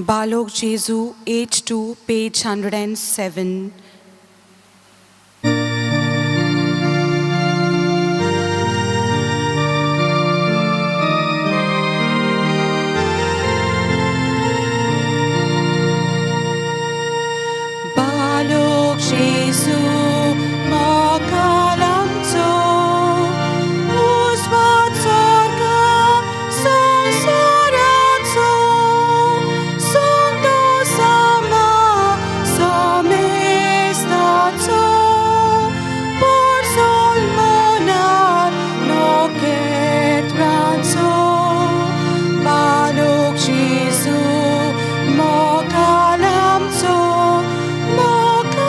Balok Jesu, H2, page 107. Balok Jesu, मोकालांचो उजवाड सारका संवसाराचो संतोषामा सोमेस्ताचो पोरसोल मनार नखेत्रांचो बालोक जेजू मोकालांचो मोकालांचो.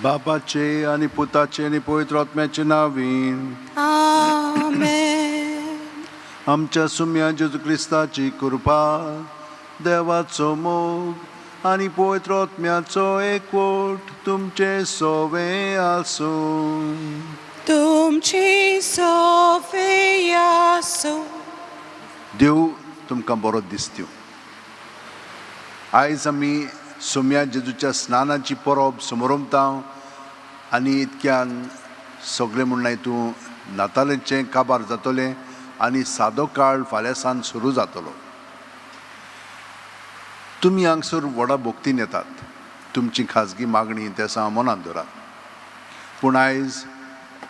बापाचे आनी पुताचे आनी पवित्र आत्म्याचे नावीन. आमेन. आमच्या सुम्या जेजू क्रिस्ताची कृपा, देवाचो मोग आनी पवित्र आत्म्याचो एकवट तुमचे सोवे आसूं. तुमची सोफे आसूं. देव तुमकां बरो दिसत्यो. आयज आमी सोम्या जेजूच्या स्नानाची परब समरमता आनी इतक्यान सगळें म्हणल्यार तूं नातालाचें काबार जातलें आनी सादो काळ फाल्यां सान सुरू जातलो. तुमी हांगसर व्हडा भक्तीन येतात, तुमची खाजगी मागणी तेसां मनांत दवरात, पूण आयज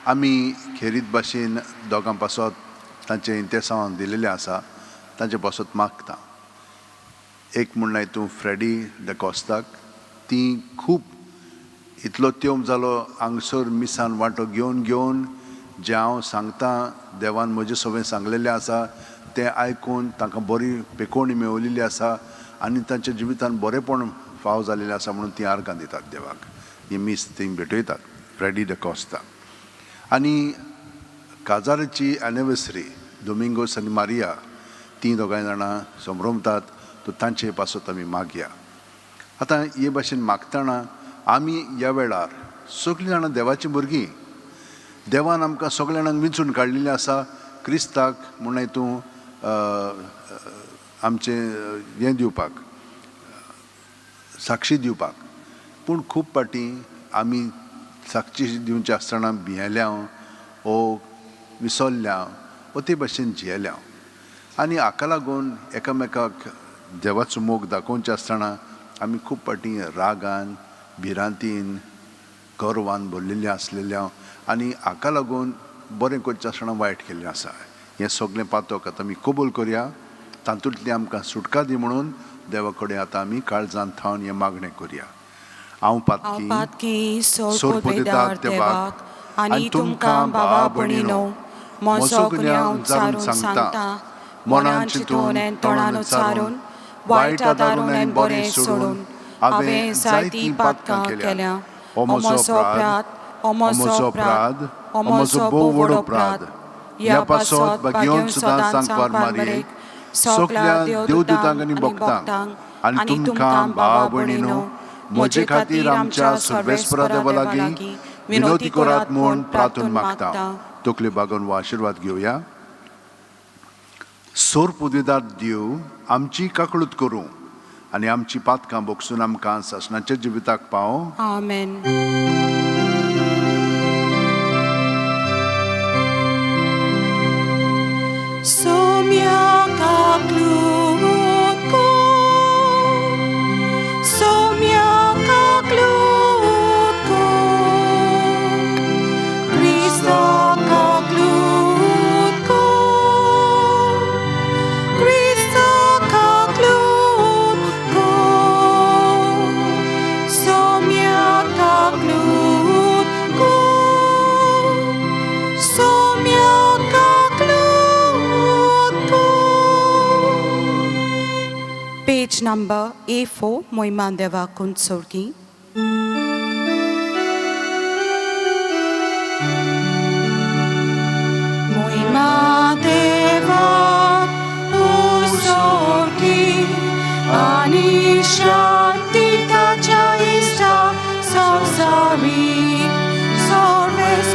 आमी खेरीत भाशेन दोगां पासत तांचें इंतेसांव दिलेलें आसा, तांचे पासत मागता. एक म्हणल्यार तूं फ्रेडी the कॉस्ताक, ती खूब इतलो तेंप जालो हांगसर मिसान वांटो घेवन घेवन जें हांव सांगता, देवान म्हजें सगळें सांगलेलें आसा तें आयकून तांकां बरी पेकोवणी मेवलेली आसा आनी तांच्या जिवितान बरेंपण फाव जालेलें आसा म्हणून तीं आर्गां दितात देवाक. ही मीस ती भेटयतात फ्रेडी the Costa. आनी काजाराची एनिवर्सरी दोमिंगोस आनी मारिया तीं दोगांय जाणां संभ्रमतात, तो तांचे पासत आमी मागया. आतां हे भाशेन मागतना आमी ह्या वेळार सगळीं जाणां देवाचीं भुरगीं. देवान आमकां सगळ्या जाणांक विंचून काडलेलें आसा क्रिस्ताक म्हूण तूं आमचें हें दिवपाक, साक्षी दिवपाक. पूण खूब फावटी आमी साक्षी दिवचे आसतना भियेल्या ओ विसरल्या ओ ते भाशेन जियेल्या आनी हाका लागून एकामेकाक देवाचो मोग दाखोवचे आसतना आमी खूब फावटी रागान, भिरांतीन, गर्वान भरलेले आसलेल्या आनी हाका लागून बरें करचें आसतना वायट केल्लें आसा. हें सगळें पातक आतां आमी कबूल करया, तातूंतली आमकां सुटका दी म्हणून देवा कडेन आतां आमी काळजान थावन हें मागणें करया. हांव हांव पातकी पातकी सोरपोदेदार सोरपोदेदार देवाक देवाक आनी तुमकां भावा भयणीनो म्हजो गुन्यांव उच्चारून सांगता, मनान चिंतून आनी तोंडान उच्चारून, वायट आदारून आनी बरें सोडून हांवें जायतीं पातकां केल्या. हो म्हजो अपराध, हो म्हजो अपराध, हो म्हजो भोव व्हड अपराध. ह्या पासत भाग्योन सदां सांगपार मारयेक, सगल्या देवदूतांक आनी भक्तांक आनी तुमकां भावा भयणीनो म्हजे खातीर आमच्या सर्वेस्परा देवा लागीं विनवती करात म्हूण प्रार्थून मागता. तकली बागोवन हो आशिर्वाद घेवया. सोर पुदेदार देव आमची काकळूत करूं आनी आमची पातकां बोगसून आमकां सासणाच्या जिविताक पावो. आमेन. Somia kakluko, somia kakluko, Cristo kakluko, Cristo kakluko, somia kakluko, somia kakluko. Page number A4, Moimandeva Kunsorgi. Moimadeva Usorgi ani shanti tacha ista samsari sarves.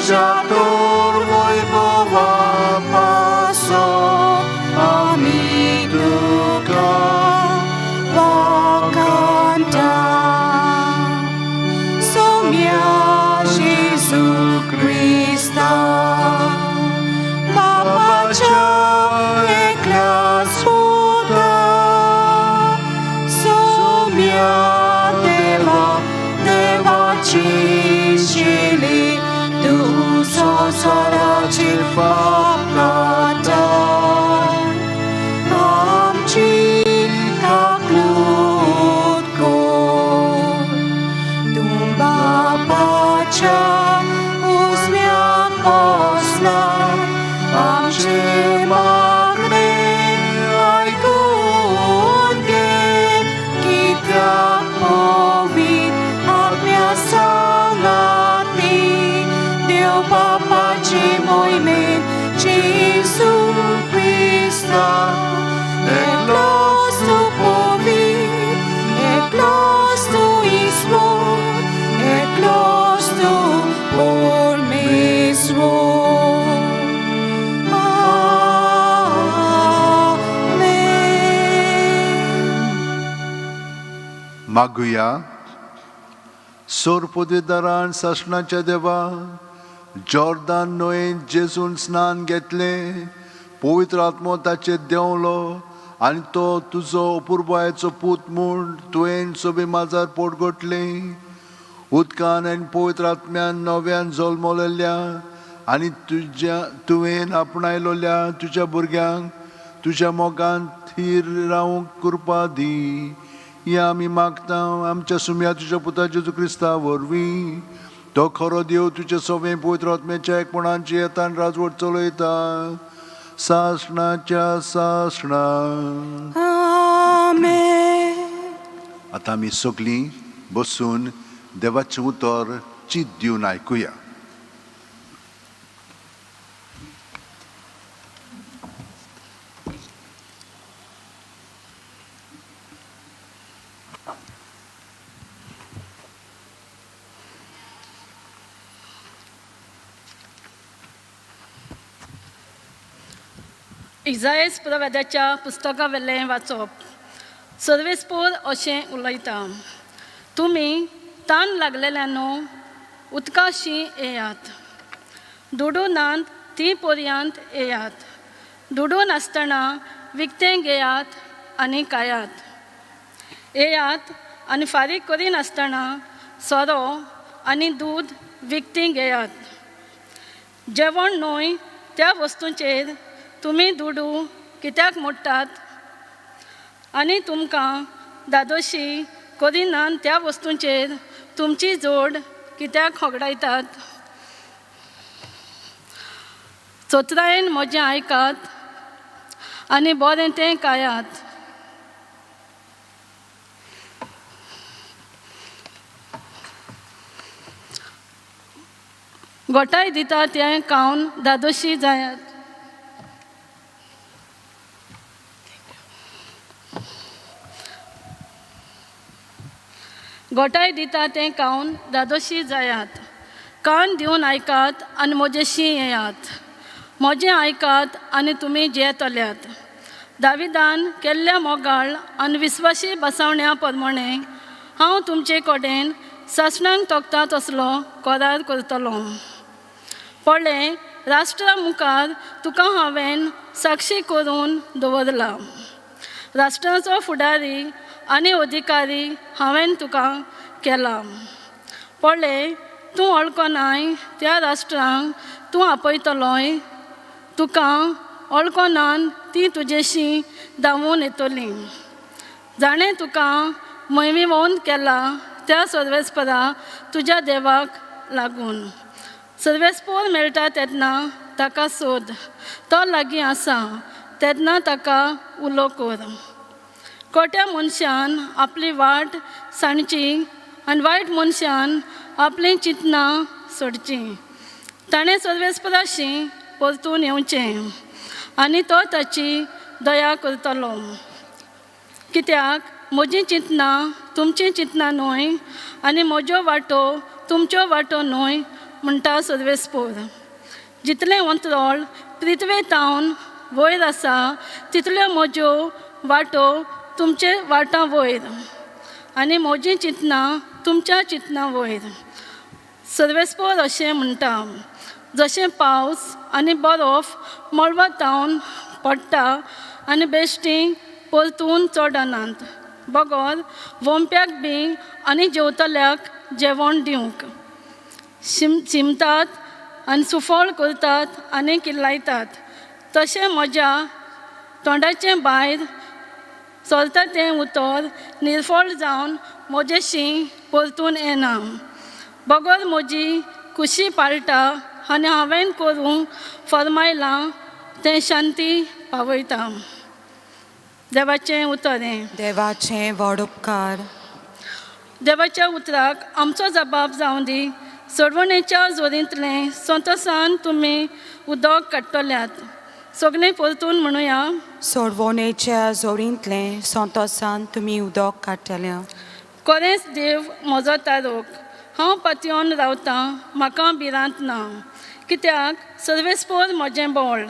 तुज्या तोर वैभवा पासत आमी तुका वाखाणटा. सोम्या जेजू क्रिस्ता बापाच्या एकल्याच पुता, सोम्या देवा देवाची शिली तूं संवसाराची पाप काडटा, आमची काकलूत कर. तूं बापाच्या उजव्याक बसला, आमचें मागणें आयकून घे, कित्याक पवित्र आत्म्या सांगाती देव बापाचे मोहिमेन जेजू क्रिस्ता एकलोच तूं पवित्र, एकलोच तूं ईश्वर, एकलोच तूं परमेश्वर. आमेन. मागुया. सोर पदवीदारान सासणाच्या देवा, जॉर्दान न्हंयेंत जेजून स्नान घेतलें, पवित्र आत्मो ताचेर देंवलो आनी तो तुजो अपुरबायेचो पूत म्हूण तुवें सोबी माजार पोटगोटलें. उदकान आनी पवित्र आत्म्यान नव्यान जल्मलेल्या आनी तुज्या तुवें आपणायलोल्या तुज्या भुरग्यांक तुज्या मोगान थीर रावंक कृपा दी. ह्या आमी मागता आमच्या सुम्या तुज्या पुता जेजू क्रिस्ता वरवीं. तो खरो देव तुजे सोबें पवित्र आत्म्याच्या एकपणाची येतान राजवट चलयता सासणाच्या सासणा. आमेन. आतां आमी सगळीं बसून देवाचें उतर चीत दिवन आयकुया. इजायस प्रवादाच्या पुस्तका वेलें वाचप. सर्वेस्पोर अशें उलयता, तुमी तान लागलेल्यानो उदकाशी येयात, दुडू नात ती पर्यांत येयात, दुडू नासतना विकतें घेयात आनी खायात, येयात आनी फारीक करिनासतना सोरो आनी दूद विकतीं घेयात. जेवण न्हय त्या वस्तूंचेर तुमी दुडू कित्याक मोडटात आनी तुमकां धादोशी करिनात त्या वस्तूंचेर तुमची जोड कित्याक होगडायतात? चतुरायेन म्हजें आयकात आनी बरें तें खायात. गोठाय दिता तें खावन धादोशी जायात. गोठाय दिता तें खावन धादोशी जायात. कान दिवन आयकात आनी म्हजेशी येयात, म्हजें आयकात आनी तुमी जियेतल्यात. दाविदान केल्ल्या मोगाळ आनी विस्वाशी बसवण्या प्रमाणें हांव तुमचे कडेन सासणांक तोखता तसलो करार करतलो. पळय, राष्ट्रा मुखार तुका हांवें साक्षी करून दवरला, राष्ट्राचो फुडारी आनी अधिकारी हांवें तुका केला. पळय, तूं वळखनाय त्या राष्ट्रांक तूं आपयतलोय, तुका वळखनान ती तुजेशी धांवून येतली. जाणें तुका मोहिमेवंत केला त्या सर्वेस्परा तुज्या देवाक लागून. सर्वेस्पोर मेळटा तेन्ना ताका सोद, तो लागीं आसा तेन्ना ताका उलो कर. कोट्या मनशान आपली वाट सांडची आनी वायट मनशान आपलीं चिंतनां सोडचीं. ताणें सर्वेस्पराशी परतून येवचें आनी तो ताची दया करतलो. कित्याक म्हजीं चिंतनां तुमचीं चिंतनां न्हय आनी म्हज्यो वाटो तुमच्यो वाटो न्हय म्हणटा सर्वेस्पोर. जितलें अंतरोळ पृथ्वे तावन वयर आसा तितल्यो म्हज्यो वाटो तुमचे वाटां वयर आनी म्हजीं चिंतनां तुमच्या चिंतनां वयर. सर्वेस्पोर अशें म्हणटा, जशें पावस आनी बरोफ मळबा तावन पडटा आनी बेश्टी परतून चडनात बगर वोमप्याक बी आनी जेवतल्याक जेवण दिवंक शिमतात आनी सुफळ करतात आनी किल्लायतात, तशें म्हज्या तोंडाचें भायर चलता तें उतर निर्फळ जावन म्हजेशी परतून येना, बगर म्हजी खुशी पाळटा आनी हांवें करूंक फर्मायलां तें शांती पावयता. देवाचें उतर हें. देवाचें व्हड उपकार. देवाच्या उतराक आमचो जबाब जावं दी. सोडवणेच्या जोरींतलें संतोसान तुमी उदक काडटल्यात. सगळीं परतून म्हणुया. सोडवणेच्या जोरींतलें संतोसान तुमी उदक काडटल्या. कोरेंच देव म्हजो तारोक, हांव पातयेवन रावतां, म्हाका भिरांत ना, कित्याक सर्वेस्पोर म्हजें बळ,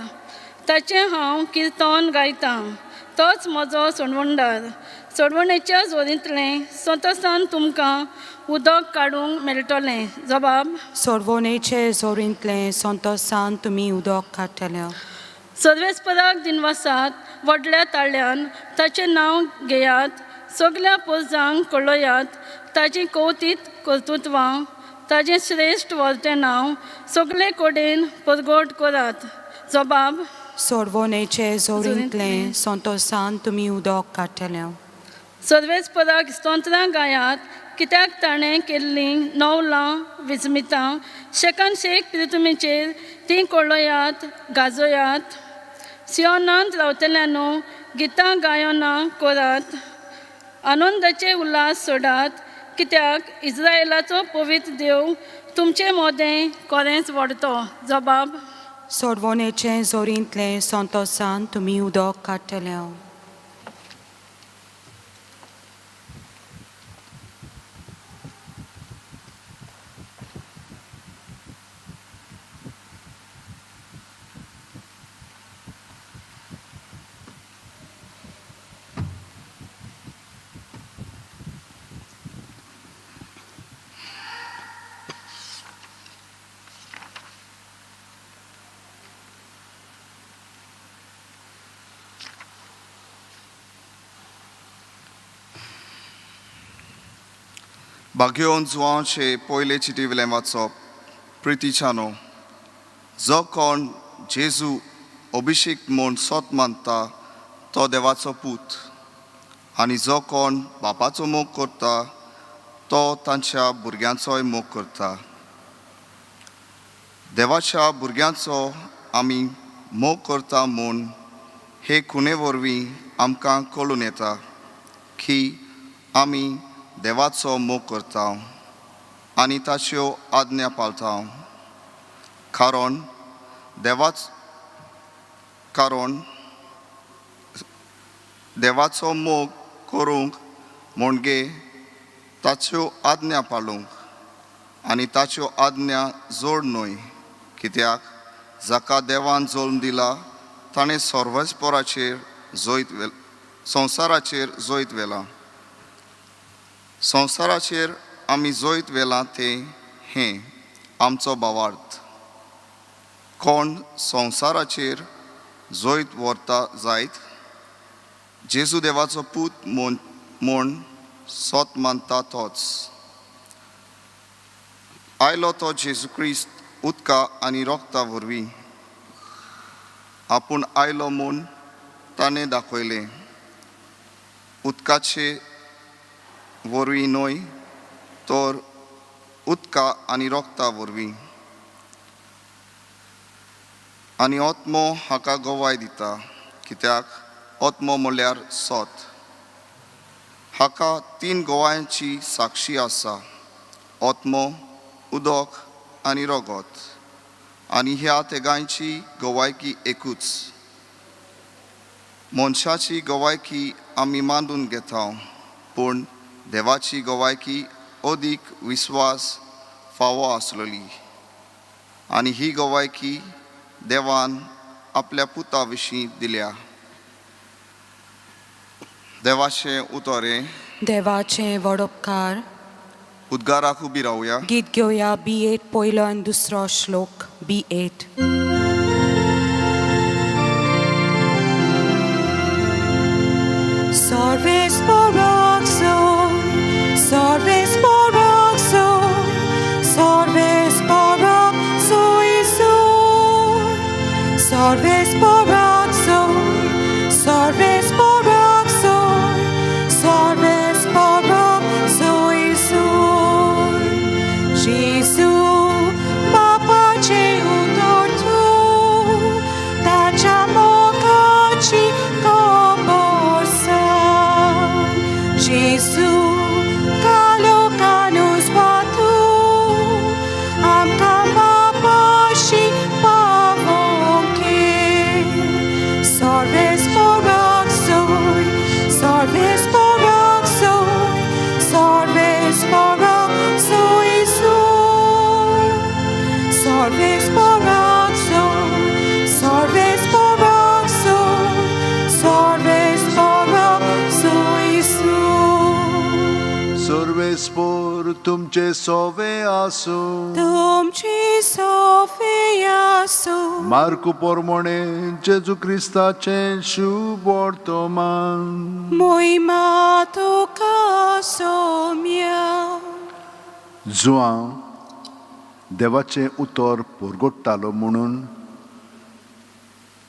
ताचें हांव किर्तन गायतां, तोच म्हजो सोडवणदार. सोडवणेच्या जोरींतलें संतोसान तुमकां उदक काडूंक मेळटलें. जबाब. सोडवणेचे जोरींतलें संतोसान तुमी उदक काडटल्या. सर्वेस्पराक दिनवासात व्हडल्या ताळ्यान ताचें नांव घेयात, सगल्या पोरजांक कळयात ताची कवतीत कर्तृत्वां, ताचें श्रेश्ठ व्हरतें नांव सगले कडेन परगट करात. जबाब. सोडवणेचे जोरींतलें संतोसान तुमी उदक काडटल्या. सर्वेस्पराक स्तोत्रां गायात, कित्याक ताणें केल्लीं नवलां विजमितां शेकान शेक पृथ्वीचेर तीं कळयात गाजयात. सियोनांत रावतल्यानो गितां गायनां करात, आनंदाचे उल्हास सोडात, कित्याक इस्रायलाचो पवित्र देव तुमचे मोदें कोरेंच व्हडतो. जबाब. सोडवणेचे जोरींतलें संतोसान तुमी उदक काडटल्या. भाग्योवन जुवांचे पयले चिटी वयलें वाचप. प्रितीच्यानो, जो कोण जेजू अभिषेक म्हूण सोत मानता तो देवाचो पूत, आनी जो कोण बापाचो मोग करता तो तांच्या भुरग्यांचोय मोग करता. देवाच्या भुरग्यांचो आमी मोग करता म्हूण हे खुणे वरवीं आमकां कळून येता की आमी देवाचो मोग करता आनी ताच्यो आज्ञा पाळता. कारण देवाचो मोग करूंक म्हणजे ताच्यो आज्ञा पाळूंक, आनी ताच्यो आज्ञा जोड न्हय, कित्याक जाका देवान जल्म दिला ताणें सर्वस्पराचेर जैत व्हेल संवसाराचेर जैत व्हेलां. संवसाराचेर आमी जैत व्हेलां तें हें आमचो भावार्थ. कोण संवसाराचेर जैत व्हरता जायत जेजू देवाचो पूत म्हूण सोत मानता तोच. आयलो तो जेजू क्रिस्त उदका आनी रोगता वरवीं आपूण आयलो म्हूण ताणें दाखयलें. उदकाचे वरवीं न्हय तर उदका आनी रोगता वरवीं. आनी आत्मो हाका गवाय दिता, कित्याक आत्मो म्हणल्यार सोत. हाका तीन गवायांची साक्षी आसा, आत्मो, उदक आनी रगत, आनी ह्या तेगांयची गवायकी एकूच. मनशाची गवायकी आमी मानून घेता, पूण देवाची गवायकी अदीक विस्वास फावो आसलेली. आनी ही गवायकी देवान आपल्या पुता विशीं दिल्या. देवाचें उतर हें. देवाचें वडोपकार. उद्गाराक उबी रावया. गीत घेवया बी 8 पयलो आनी दुसरो श्लोक बी 8. Sarves Barak Sarves Barak Sarves Barak Sarves Barak Sarves Barak Sarves Barak Jesu बापाचे उतर तूं ताच्या मोगाची खबर सांग. जेजू कालोखान उजवातू आमकां बापाशी पावोवंक. Sarves Barak Zoe, Sarves Barak Zoe, Sarves Barak Zoe Zoe. Sarves Barak Zoe, Sarves Barak Zoe, Sarves Barak Zoe Zoe. सर्वेस्पोर तुमचे सोवे आसूं. तुमची सोफिया सु. मार्कू पोरमोणे जेजू क्रिस्ताचें शुभ वर्तमान. मोहिमा तुका सोम्या. जुआंव देवाचें उतर परगट्टालो म्हणून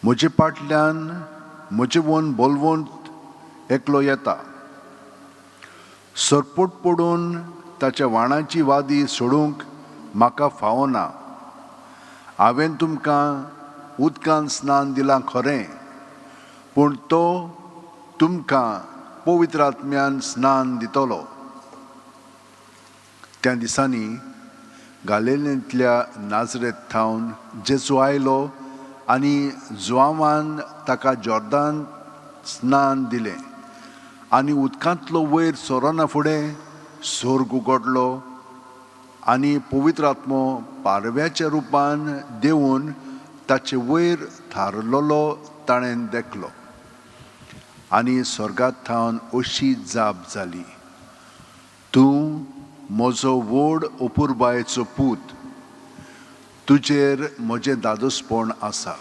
म्हजे फाटल्यान म्हजे वन बोलवंत एकलो येता. सरपोट पडून ताच्या वाणाची वादी सोडूंक म्हाका फावना. हांवें तुमकां उदकान स्नान दिलां खरें, पूण तो तुमकां पवित्र आत्म्यान स्नान दितलो. त्या दिसांनी गालिलेंतल्या नाजरेत थावन जेजू आयलो आनी जुआंवान ताका जॉर्दान स्नान दिलें. आनी उदकांतलो वयर सरना फुडें सोर्ग उगडलो आनी पवित्र आत्मो पारव्याच्या रुपान देंवून ताचे वयर थारलेलो ताणें देखलो. आनी स्वर्गात थावन अशी जाप जाली, तूं म्हजो व्हड अपुरबायेचो पूत, तुजेर म्हजें दादोसपण आसा.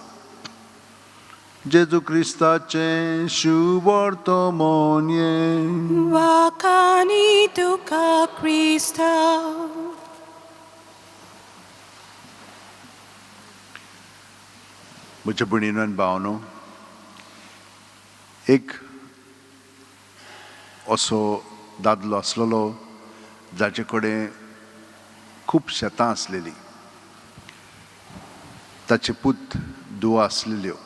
जेजू क्रिस्ताचें शुभ वर्तमान हें. वाखाणी तुका क्रिस्ता. म्हज्या भयणीनो आनी भावांनो, एक असो दादलो आसलेलो जाचे कडेन खूब शेतां आसलेलीं. ताचे पूत धुवो आसलेल्यो.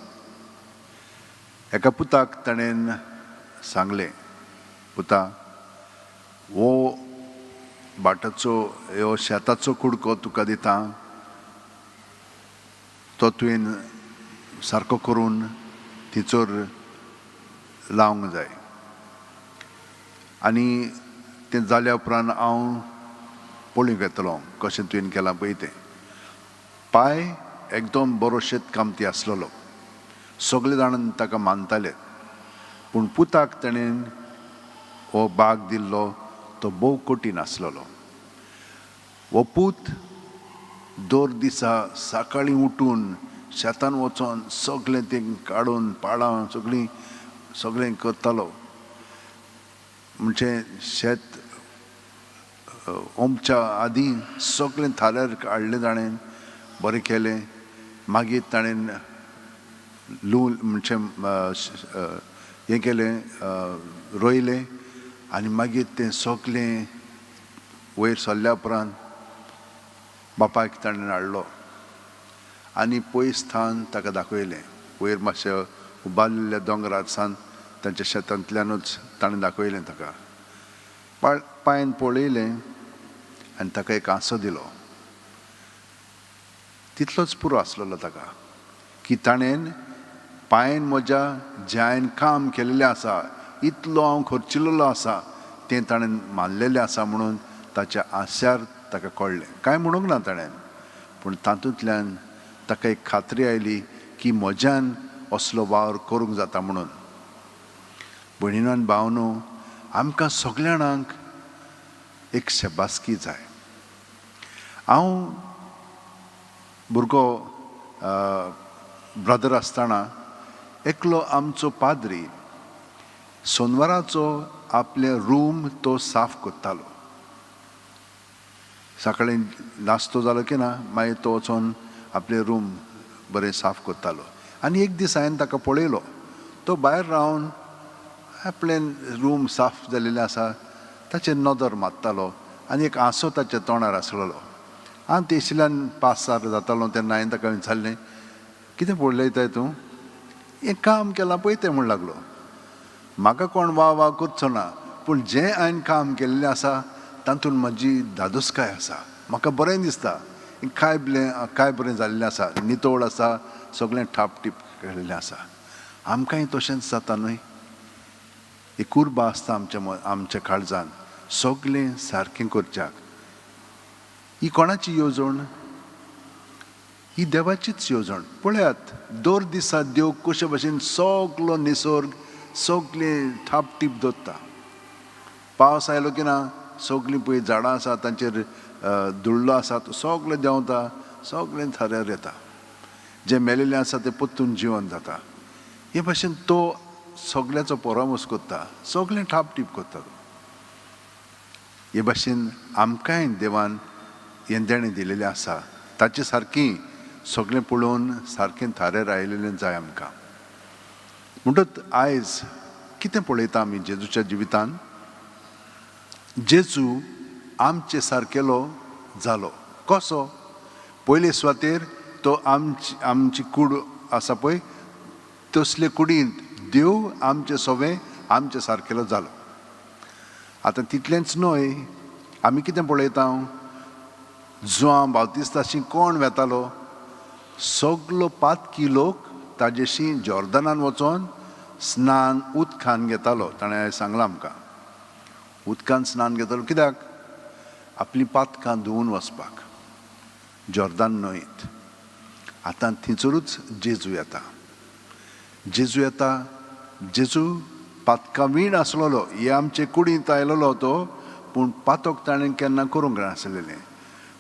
एका पुताक ताणें सांगलें, पुता, हो भाटाचो हो शेताचो कुडको तुका दिता, तो तुवें सारको करून तिचोर लावंक जाय आनी तें जाल्या उपरांत हांव पळोवंक येतलो कशें तुवें केलां पळय तें. पाय एकदम बरो शेतकामती आसलेलो, सगळे जाण ताका मानताले. पूण पुताक ताणें हो बाग दिल्लो तो भोव कठीण आसलेलो. हो पूत दर दिसा सकाळीं उठून शेतान वचोन सगळें तें काडून पाळां सगळीं सगळें करतालो. म्हणजे शेत ओमच्या आदीं सगळें थाऱ्यार हाडलें ताणें, बरें केलें. मागीर ताणें लू म्हणजे हें केलें, रोयलें आनी मागीर तें सगळें वयर सरल्या उपरांत बापायक ताणें हाडलो आनी पयस थावन ताका दाखयलें. वयर मातशें उबारिल्ल्या दोंगरार सान तांच्या शेतांतल्यानूच ताणें दाखयलें ताका. पांयन पळयलें आनी ताका एक आंसो दिलो. तितलोच पुरो आसलेलो ताका की ताणें पांयन म्हज्या जें हांवें काम केलेलें आसा, इतलो हांव खर्चिल्लो आसा, तें ताणें मानलेलें आसा म्हणून ताच्या आंस्यार ताका कळ्ळें. कांय म्हणूंक ना ताणें. पूण तातूंतल्यान ताका एक खात्री आयली की म्हज्यान असलो वावर करूंक जाता म्हणून. भयणीनो आनी भावनो, आमकां सगल्या जाणांक एक शबासकी जाय. हांव भुरगो ब्रदर आसतना एकलो आमचो पाद्री सोनवाराचो आपलें रूम तो साफ करतालो. सकाळीं नाश्तो जालो की ना मागीर तो वचोन आपलें रूम बरें साफ करतालो. आनी एक दीस हांवें ताका पळयलो, तो भायर रावन आपलें रूम साफ जाल्लें आसा ताचेर नदर मारतालो आनी एक हांसो ताच्या तोंडार आसलेलो. हांव तेशिल्यान पासार जातालो तेन्ना हांवें ताका विचारलें, कितें पळयताय तूं? हें काम केलां पळय तें म्हूण लागलो. म्हाका कोण वा वा करचो ना, पूण जें हांवें काम केल्लें आसा तातूंत म्हजी धादोसकाय आसा, म्हाका बरें दिसता. काय काय बरें जाल्लें आसा, नितळ आसा, सगळें ठापटीप केल्लें आसा. आमकांय तशेंच जाता न्हय? एक उर्बा आसता आमच्या आमच्या काळजान सगळें सारकें करच्याक. ही कोणाची येवजण? ही देवाचीच येवजण. पळयात, दर दिसा देव कशे भशेन सगलो निसर्ग सगळें ठापटीप दवरता. पावस आयलो की ना सगळीं पळय झाडां आसा तांचेर धुल्लो आसा तो सगळें देंवता, सगळें थाऱ्यार येता. जें मेलेलें आसा तें परतून जिवन जाता. हे भशेन तो सगळ्याचो परामर्श करता, सगळें ठापटीप करता तो. हे भशेन आमकांय देवान हें देणें दिलेलें आसा, ताचे सारकी सगळें पळोवन सारकें थाऱ्यार आयिल्लें जाय आमकां. म्हणटच आयज कितें पळयता आमी जेजूच्या जिवितान? जेजू आमचे सारकेलो जालो. कसो? पयले सुवातेर तो आमची आमची कूड आसा पळय तसले कुडींत देव आमचे सोवें आमचे सारकेलो जालो. आतां तितलेंच न्हय, आमी कितें पळयता? जुआंव बावतिस्ताशी कोण वेतालो? सगलो पातकी लोक ताजेशी जॉर्दनान वचोन स्नान उदकान घेतालो. ताणें सांगलां आमकां, उदकान स्नान घेतालो कित्याक? आपलीं पातकां धुवून वचपाक जॉर्दान न्हंयत. आतां थंयसरूच जेजू येता. जेजू येता, जेजू पातकां वीण आसलेलो, हे आमचे कुडींत आयलेलो तो, पूण पातक ताणें केन्ना करूंक नासलेलें.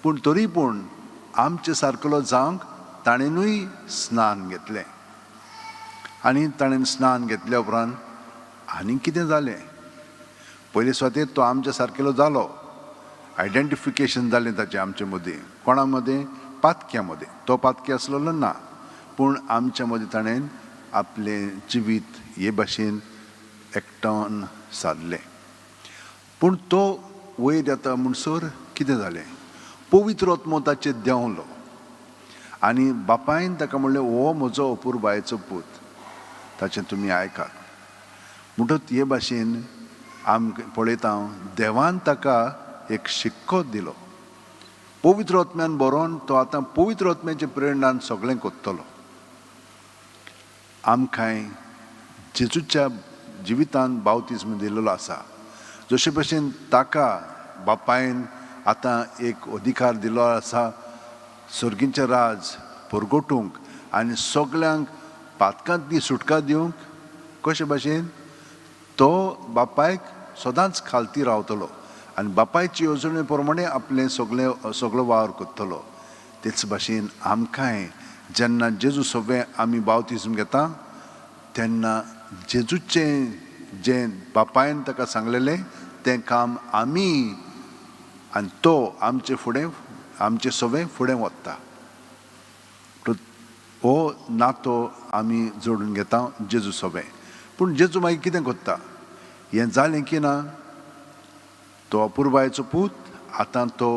पूण तरी पूण आमचे सारकेलो जावंक ताणेनूय स्नान घेतलें. आनी ताणें स्नान घेतल्या उपरांत आनी कितें जालें? पयले सुवातेर तो आमच्या सारकेलो जालो, आयडेंटिफिकेशन जालें ताचें आमचे मदीं. कोणा मदीं? पातक्या मदीं. तो पातकी आसलेलो ना, पूण आमच्या मदीं ताणें आपलें जिवीत हे भाशेन एकठावन सादलें. पूण तो वयर येता म्हणसर कितें जालें? पवित्र आत्मो ताचेर देंवलो आनी बापायन ताका म्हणलें, हो म्हजो अपुरबायेचो पूत, ताचें तुमी आयकात. म्हणटच हे भाशेन आमकां पळयता देवान ताका एक शिक्को दिलो. पवित्र आत्म्यान बरोवन तो आतां पवित्र आत्म्याच्या प्रेरणान सगळें करतलो. आमकांय जेजूच्या जिवितान बावतिज्म दिलेलो आसा. जशे भशेन ताका बापायन आतां एक अधिकार दिलो आसा सर्गीचें राज परगटूंक आनी सगल्यांक पातकांतली सुटका दिवंक, कशे भशेन तो बापायक सदांच खालती रावतलो आनी बापायचे येवजणे प्रमाणे आपलें सगळें सगळो वावर करतलो. तेच भाशेन आमकांय जेन्ना जेजू सगळें आमी बावतिज्म घेता तेन्ना जेजूचें जें बापायन ताका सांगलेलें तें काम आमी आनी तो आमचे फुडें आमचे सगळें फुडें वता. हो नातो आमी जोडून घेता जेजू सगळें. पूण जेजू मागीर कितें करता? हें जालें की ना, तो अपुरबायेचो पूत आतां तो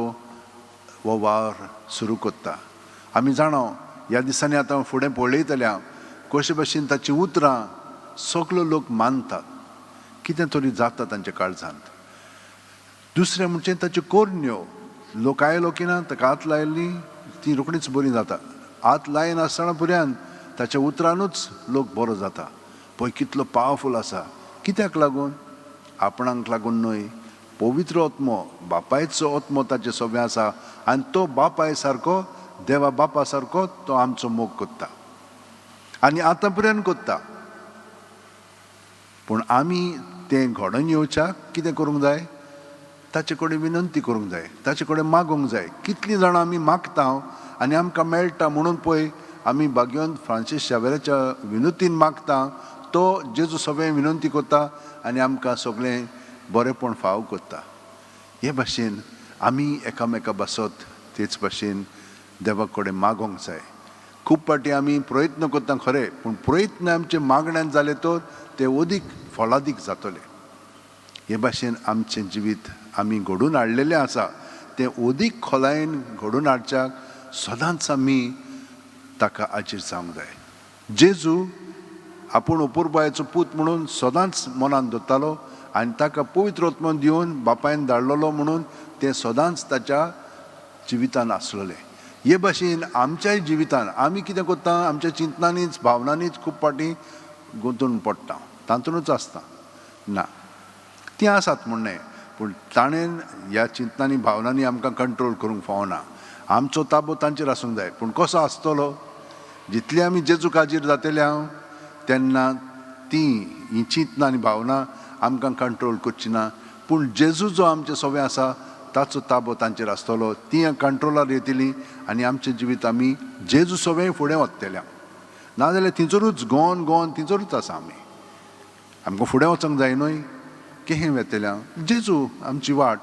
हो वावर सुरू करता. आमी जाणा ह्या दिसांनी आतां फुडें पळयतल्या कशे भशेन ताचीं उतरां सगलो लोक मानतात. कितें तरी जाता तांच्या काळजांत. दुसरें म्हणजे ताच्यो कोरण्यो, लोक आयलो की ना ताका हात लायली ती रोखडीच बरी जाता. हात लायनासतना पर्यंत ताच्या उतरानूच लोक बरो जाता. पळय कितलो पावरफूल आसा. कित्याक लागून? आपणाक लागून न्हय, पवित्र आत्मो बापायचो आत्मो ताचे सोबे आसा आनी तो बापाय सारको देवा बापा सारको तो आमचो मोग करता आनी आतां पर्यंत करता. पूण आमी तें घडोवन येवच्याक कितें करूंक जाय? ताचे कडेन विनंती करूंक जाय, ताचे कडेन मागूंक जाय. कितलीं जाणां आमी मागता आनी आमकां मेळटा म्हणून पळय आमी भाग्यवंत फ्रांसीस शावेराच्या विनंतीन मागता, तो जेजू सगळें विनंती करता आनी आमकां सगळें बरेंपण फाव करता. हे भाशेन आमी एकामेका बासत तेच भाशेन देवा कडेन मागोंक जाय. खूब फावटी आमी प्रयत्न करता खरें, पूण प्रयत्न आमचे मागण्यान जाले तर ते अदीक फळादीक जातले. हे भाशेन आमचें जिवीत आमी घडोवन हाडलेलें आसा तें अदीक खोलायेन घडोवन हाडच्याक सदांच आमी ताका आजीर जावंक जाय. जेजू आपूण अपुरबायेचो पूत म्हणून सदांच मनान दवरतालो आनी ताका पवित्र आत्मो दिवन बापायन धाडलेलो म्हणून तें सदांच ताच्या जिवितान आसलेलें. हे भाशेन आमच्याय जिवितान आमी कितें करता, आमच्या चिंतनांनीच भावनांनीच खूब फावटी गुंतून पडटा, तातूंतच आसता. ना, तीं आसात म्हूण न्हय, पूण ताणें ह्या चिंतनांनी भावनांनी आमकां कंट्रोल करूंक फावना. आमचो ताबो तांचेर आसूंक जाय. पूण कसो आसतलो? जितली आमी जेजू काजीर जातले हांव तेन्ना तीं हीं चिंतनां आनी भावनां आमकां कंट्रोल करची ना. पूण जेजू जो आमचे सवे आसा ताचो ताबो तांचेर आसतलो, तीं कंट्रोलार येतलीं आनी आमचें जिवीत आमी जेजू सवें फुडें वतले. नाजाल्यार थंयसरूच गोवन गोवन थंयसरूच आसा आमी. आमकां फुडें वचोंक जाय न्हय, केहें वेतले हांव? जेजू आमची वाट.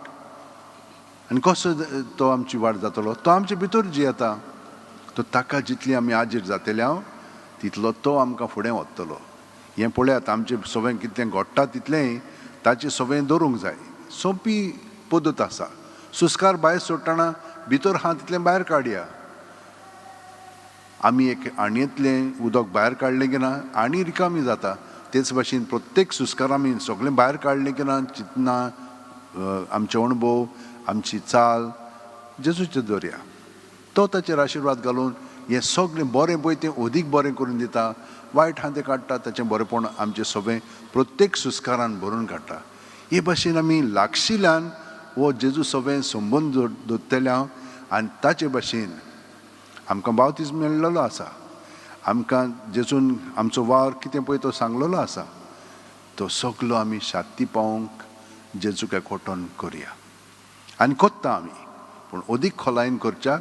आनी कसो तो आमची वाट जातलो? तो आमचे भितर जियेता. तो ताका जितली आमी आजीर जातले हांव तितलो तो आमकां फुडें वतलो. हें पळयात, आमचें सगळें कितलें घडटा तितलेंय ताचें सगळें दवरूंक जाय. सोंपी पद्दत आसा. सुस्कार भायर सोडटना भितर आहा तितलें भायर काडया. आमी एक आणयेंतलें उदक भायर काडलें की ना आनी रिकामी जाता. तेच भाशेन प्रत्येक सुस्कार आमी सगळें भायर काडलें की ना चिंतना, आमचे अणभव, आमची चाल जेजूचे दवरया. तो ताचेर आशिर्वाद घालून हें सगळें बरें पळय तें अदीक बरें करून दिता. वायट आहा तें काडटा, ताचें बरेंपण आमचें सगळें प्रत्येक सुस्कारान भरून काडटा. हे भाशेन आमी लागशिल्ल्यान हो जेजू सगळें संबंद दवरतले हांव आनी ताचे भाशेन आमकां बावतीज मेळ्ळलो आसा. आमकां जेजून आमचो वावर कितें पळय तो सांगलेलो आसा. तो सगलो आमी शांती पावोवंक जेजूक एकवटोन करया आनी कोत्ता आमी. पूण अदीक खोलायेन करच्याक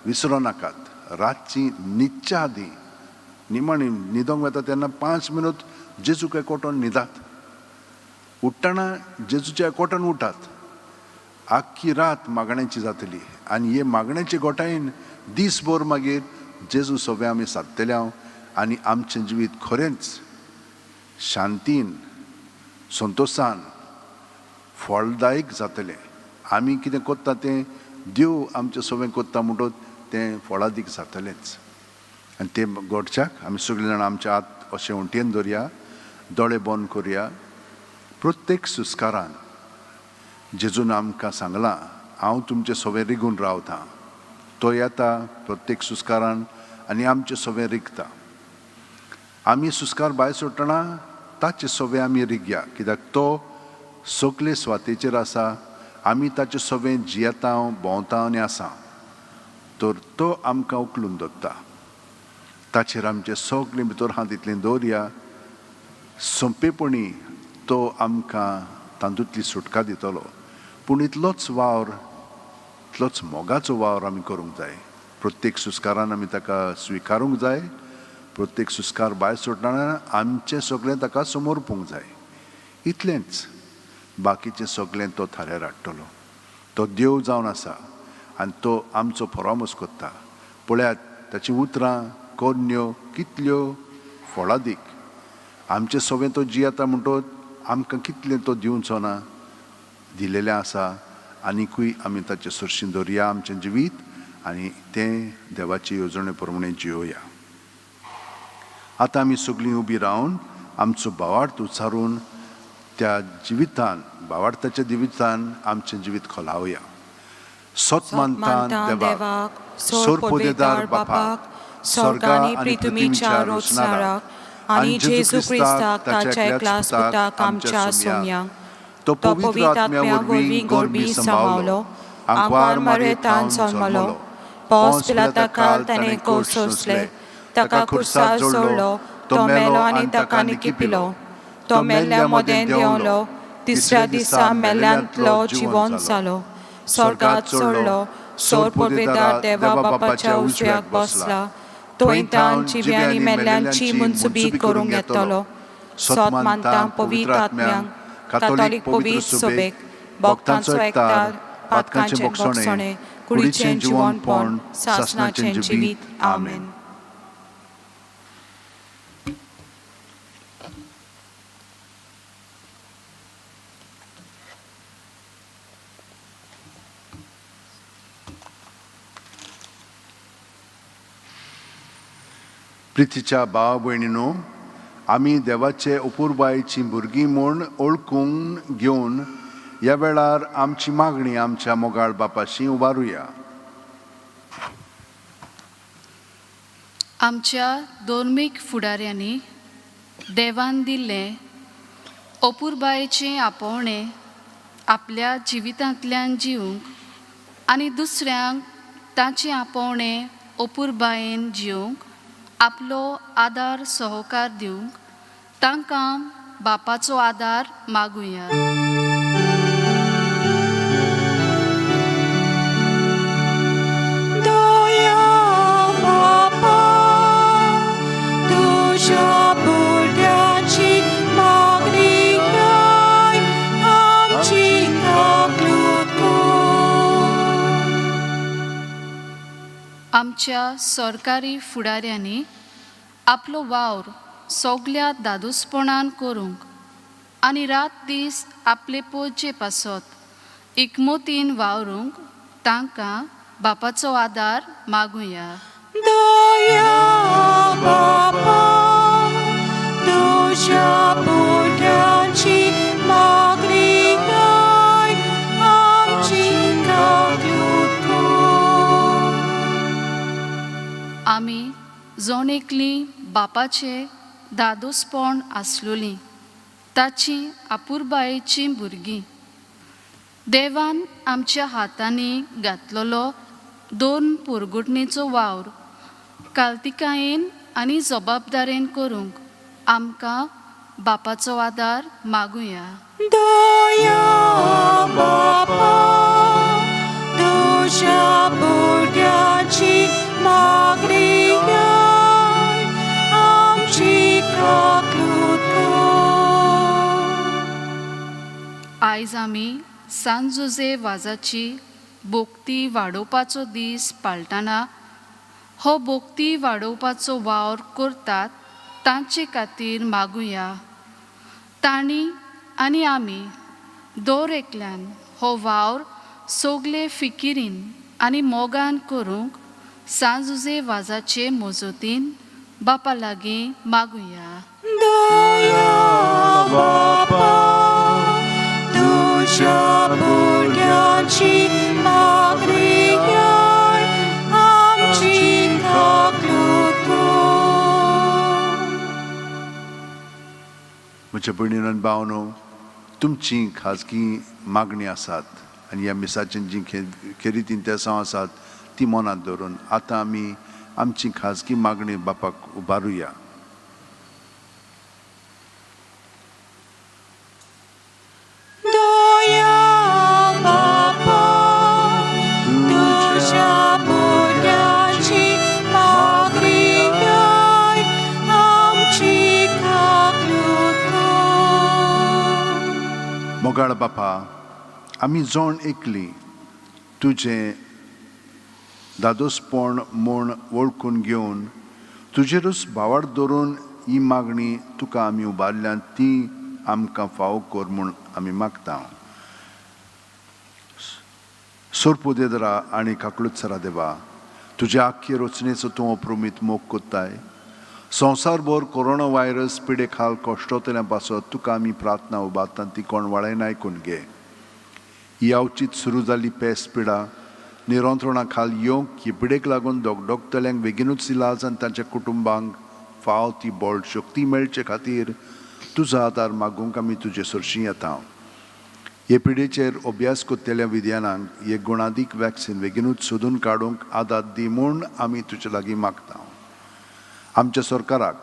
विसरो नाकात. रातची न्हिदच्या आदीं निमाणी न्हिदोंक वता तेन्ना 5 मिनट जेजूक एकवटोन न्हिदात. उठ्ठना जेजूच्या एकवटान उठात. आख्खी रात मागण्याची जातली आनी हे मागण्याचे गोठायेन दीसभर मागीर जेजू सगळें आमी सादतले हांव आनी आमचें जिवीत खरेंच शांतीन संतोशान फळदायक जातलें. आमी कितें करता तें देव आमचें सगळें करता म्हणटच तें फळादीक जातलेंच. आनी तें घडच्याक आमी सगळीं जाणां आमच्या हात अशें उंटयेन दवरया, दोळे बंद करया. प्रत्येक सुस्कारान जेजून आमकां सांगलां, हांव तुमचें सगळें रिगून रावतां. तो येता प्रत्येक सुस्कारान आनी आमचें सगळें रिगता. आमी सुस्कार भायर सोडटना ताचें सगळें आमी रिगया, कित्याक तो सगळे स्वातेचेर आसा. आमी ताचें सगळें जियेता, भोंवता आनी आसा, तर तो आमकां उखलून दवरता. ताचेर आमचें सगळें भितर आहा तितलें दवरया. सोंपेपणी तो आमकां तातूंतली सुटका दितलो. पूण इतलोच वावर, इतलोच मोगाचो वावर आमी करूंक जाय. प्रत्येक सुस्कारान आमी ताका स्विकारूंक जाय. प्रत्येक सुस्कार भायर सोडटना आमचें सगळें ताका समर्पूंक जाय. इतलेंच, बाकीचें सगळें तो थाऱ्यार हाडटलो. तो देव जावन आसा आनी तो आमचो परामर्श करता. पळयात ताचीं उतरां कोरण्यो कितल्यो फळादीक. आमचें सगळें तो जियेता म्हणटच आमकां कितलें तो दिवचो ना, दिलेलें आसा. आनिकूय आमी ताचे सरशी दवरया आमचें जिवीत आनी तें देवाचे येवजणे प्रमाणे जियोया. आतां आमी सगळीं उबी रावन आमचो भावार्थ उच्चारून त्या जिवितान, भावार्थाच्या जिवितान आमचें जिवीत खोलावया. सत मानता देवाक, सोरपोदेदार बापाक, स्वर्गा आनी पृथ्वीच्या रोचणाराक आनी जेजू क्रिस्ताक ताच्या एकल्याच पुताक आमच्या सोम्याक, तो तो पवित्र पवित्र आत्म्या आत्म्या वरवीं वरवीं गोरबी गोरबी सांबावलो, सांबावलो, आंकवार आंकवार मारयेथावन मारयेथावन जल्मलो, जल्मलो, पोंस पिलाता खाल ताणें कोश सोंसले, ताका खुर्सार जोडलो, तो मेलो आनी ताका निकिपिलो. तो मेल्ल्या मदें देंवलो, तिसऱ्या दिसा मेल्ल्यांतलो जिवन जालो, स्वर्गात चडलो, सोर पुर्वेदार देवा बापाच्या उजव्याक बसला, थंय तान जिव्यांनी मेल्ल्यांची मुंसुबी करूंक येतलो. सोत मानता पवित्र आत्म्यांक, कातोलीक पवित्र सुबेक, भक्तांचो एकतार, पातकांचें भोगसणें, कुडीचें जिवनपण, सासणाचें जिवीत. आमेन. प्रितीच्या भाव भयणीनो, आमी देवाचे अपुरबायेचीं भुरगीं म्हूण ओळखून घेवन ह्या वेळार आमची मागणी आमच्या मोगाळ बापाशी उबारुया. आमच्या धर्मीक फुडाऱ्यांनी देवान दिल्लें अपुरबायेचें आपोवणें आपल्या जिवितांतल्यान जिवंक आनी दुसऱ्यांक ताचें आपोवणें अपुरबायेन जिवंक आपलो आदार सहकार दिवंक तांकां बापाचो आदार मागुया. दया बापा, तुज्या भुरग्यांची मागणी आयक, आमची काकलूत कर. आमच्या सरकारी फुडाऱ्यांनी आपलो वावर सगल्या दादोसपणान करूंक आनी रात दीस आपले पोवचे पासत एकमतीन वावरूंक तांकां बापाचो आदार मागुया. दया बापा, तुज्या भुरग्यांची मागणी आयक, आमची काकलूत कर. आमी जण एकलीं बापाचें दादोसपण आसलोलीं ताची आपुरबायेचीं भुरगीं. देवान आमच्या हातांनी घातलेलो दोन पोरगुटणेचो वावर कालतिकायेन आनी जबाबदारेन करूंक आमकां बापाचो आदार मागुया. दया बापा, तुज्या भुरग्यांची मागणी आयक, आमची काकलूत कर. आयज आमी सान जुजे वाजाची बोगती वाडोवपाचो दीस पाळटना हो बोगती वाडोवपाचो वावर करतात तांचे खातीर मागुया. तांणी आनी आमी दर एकल्यान हो वावर सगले फिकिरीन आनी मोगान करूंक सान जुजे वाजाचे मजतीन बापा लागीं मागुया. दया बापा, तुज्या भुरग्यांची मागणी आयक, आमची काकलूत कर. म्हज्या भयणीन आनी भावनो, तुमची खाजगी मागणी आसात आनी ह्या मिसाचीं जीं खेरीत इंतेसांव आसात ती मनांत धरून आतां आमी आमची खाजगी मागणी बापाक उबारुया. दया बापा, तुज्या भुरग्यांची मागणी आयक, आमची काकलूत कर. मोगाळ बापा, आमी जण एकली तुजें दादोसपण म्हूण वळखून घेवन तुजेरूच भावार्थ धरून ही मागणी तुका आमी उबारल्या ती आमकां फावो कर म्हूण आमी मागता. सोरपुदेदरा आनी काकलुत्सरा देवा, तुज्या आख्खे रचनेचो तूं अप्रमीत मोग कोत्ताय. संवसारभर कोरोना व्हायरस पिडे खाल कश्टोतल्या पासत तुका आमी प्रार्थना उबारता, ती कोण वळायन आयकून घे. ही अवचीत सुरू जाल्ली पेस पिडा नियंत्रणा खाल येवंक, ही पिडेक लागून दोगदोगतल्यांक बेगीनूच इलाज आनी तांच्या कुटुंबांक फाव ती बळ शक्ती मेळचे खातीर तुजो आदार मागूंक आमी तुजे सरशीं येता. हे पिडेचेर अभ्यास करतल्या विज्ञानांक एक गुणादीक वॅक्सिन बेगीनूच सोदून काडूंक आदार दी म्हूण आमी तुजे लागीं मागता. आमच्या सरकाराक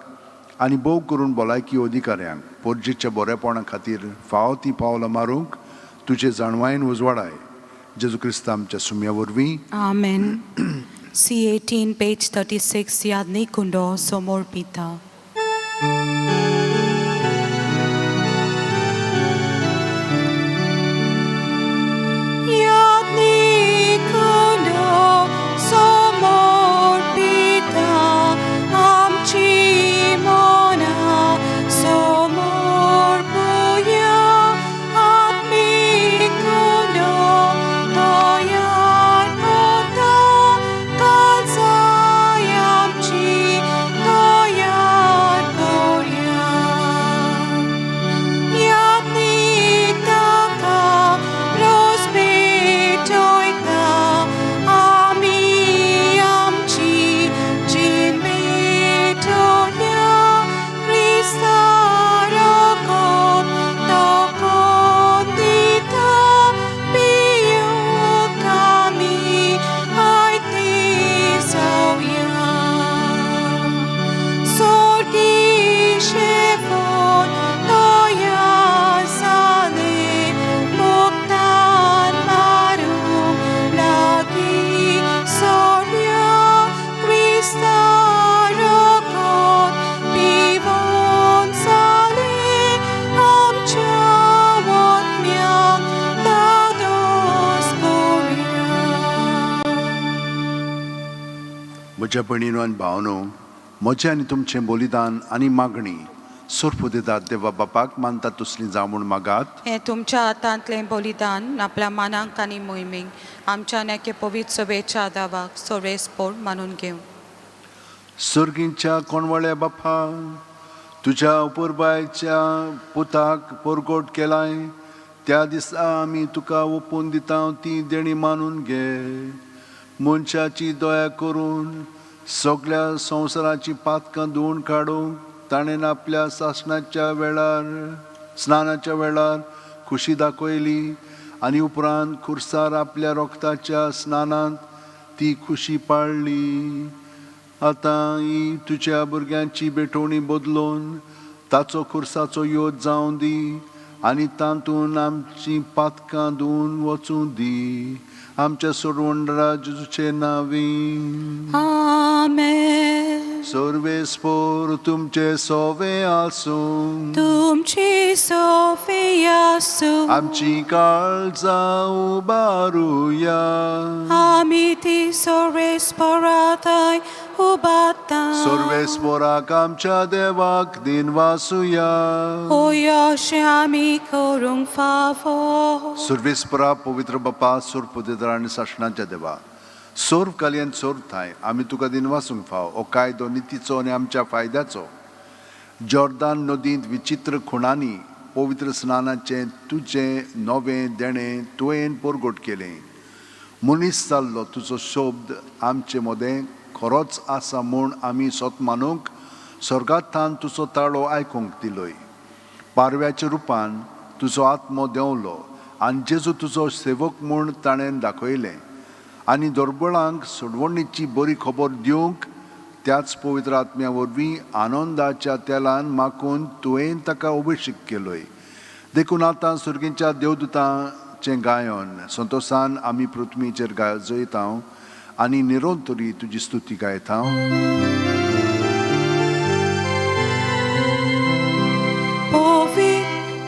आनी भोव करून भलायकी अधिकाऱ्यांक पोरजेच्या बरेपणा खातीर फावो ती पावलां मारूंक तुजे जाणवायेन उजवाडाय. जेजू क्रिस्त आमच्या सुम्या वरवीं. आमेन. C18 page 36 यादनी कुंडो सोमोर पिता. यादनी कुंडो सोमोर पिता आमची मना सोमोर पुया आत्मिक कुंडो तयार कोता काळजाय आमची तयार कोया. यादनीक रोज भेटोयता आमी आमची जीण भेटोया क्रिस्ता रगत तोकोन दिता पियूंक आमी आयती जावया. Sorgi shevon toya sale muktan maru lagi sorya Krista rokot pivon sale amcha myang dados koria. म्हज्या भयणीनो आनी भावनो, म्हजें आनी तुमचें बलिदान आनी मागणी सोर्प दितात देवा बापाक मानता तसली जावं म्हूण मागात. हें तुमच्या हातांतलें बलिदान आपल्या मानांक आनी मोहिमेक आमच्या एके पवित्र सभेच्या दावाक सोरेस्पोर मानून घेवं. सर्गींच्या कोणवळ्या बापा, तुज्या उपरबायच्या पुताक परगोट केलाय त्या दिसा आमी तुका ओपून दिता ती देणी मानून घे. मनशाची दया करून सगळ्या संवसाराची पातकां धुवून काडूंक ताणें आपल्या सासणाच्या वेळार स्नानाच्या वेळार खुशी दाखयली आनी उपरांत खुर्सार आपल्या रोगताच्या स्नानांत ती खुशी पाळ्ळी. आतां ही तुज्या भुरग्यांची भेटवणी बदलून ताचो खुर्साचो योद जावं दी आनी तातूंत आमचीं पातकां धुवून वचूं दी. आमच्या सोडवणदारा जेजूचे नांवी. आमेन. सर्वेस्पोर तुमचे सोवे आसूं. तुमची सोफिया आसूं. आमची काळजां उबारुया. आमी ती सोरेस्पोराताय उबाता. सर्वेस्पोराक आमच्या देवाक दिनवासुया. ओ अशें आमी करूंक फावो. सर्वेस्परा पवित्र बापा, सोर आनी सासणाच्या देवा, सोर्व कालयन सोर्व थांय आमी तुका दिनवासूंक फाव. हो कायदो नितीचो आनी आमच्या फायद्याचो. जॉर्दान नदींत विचित्र खुणांनी पवित्र स्नानाचें तुजें नवें देणें तुवें परगट केलें. मनीस जाल्लो तुजो शब्द आमचे मदें खरोच आसा म्हूण आमी सोत मानूंक स्वर्गांतल्यान तुजो ताळो आयकूंक दिलोय. पारव्याच्या रुपान तुजो आत्मो देंवलो आनी जेजू तुजो सेवक म्हूण ताणें दाखयलें आनी दुर्बळांक सोडवणीची बरी खबर दिवंक त्याच पवित्र आत्म्या वरवीं आनंदाच्या तेलान माकून तुवें ताका अभिशेक केलोय. देखून आतां सुर्गींच्या देवदूतांचें गायन संतोसान आमी पृथ्वीचेर गाजयता आनी निरंतरी तुजी स्तुती गायता. Povit,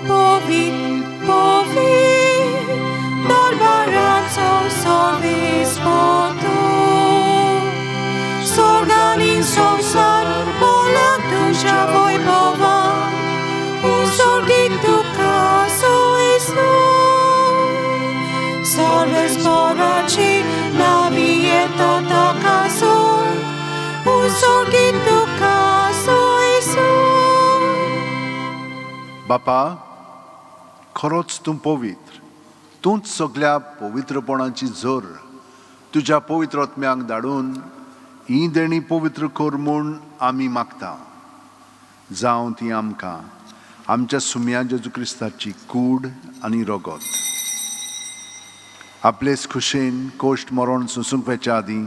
povit, povit, dorbaranzo solvis potu. Sorganin sonsar, volantuja voi pova, un sorgit tu caso isu. Solves poraci, navieta ta caso, un sorgit tu caso isu. बापा, खरोच तूं पवित्र, तूंच सगल्या पवित्रपणाची झर. तुज्या पवित्र आत्म्यांक धाडून ही देणी पवित्र कर म्हूण आमी मागता. जावं ती आमकां आमच्या सुम्या जेजू क्रिस्ताची कूड आनी रगत. आपलेच खुशेन कोश्ट मरण सोंसूंक वेच्या आदीं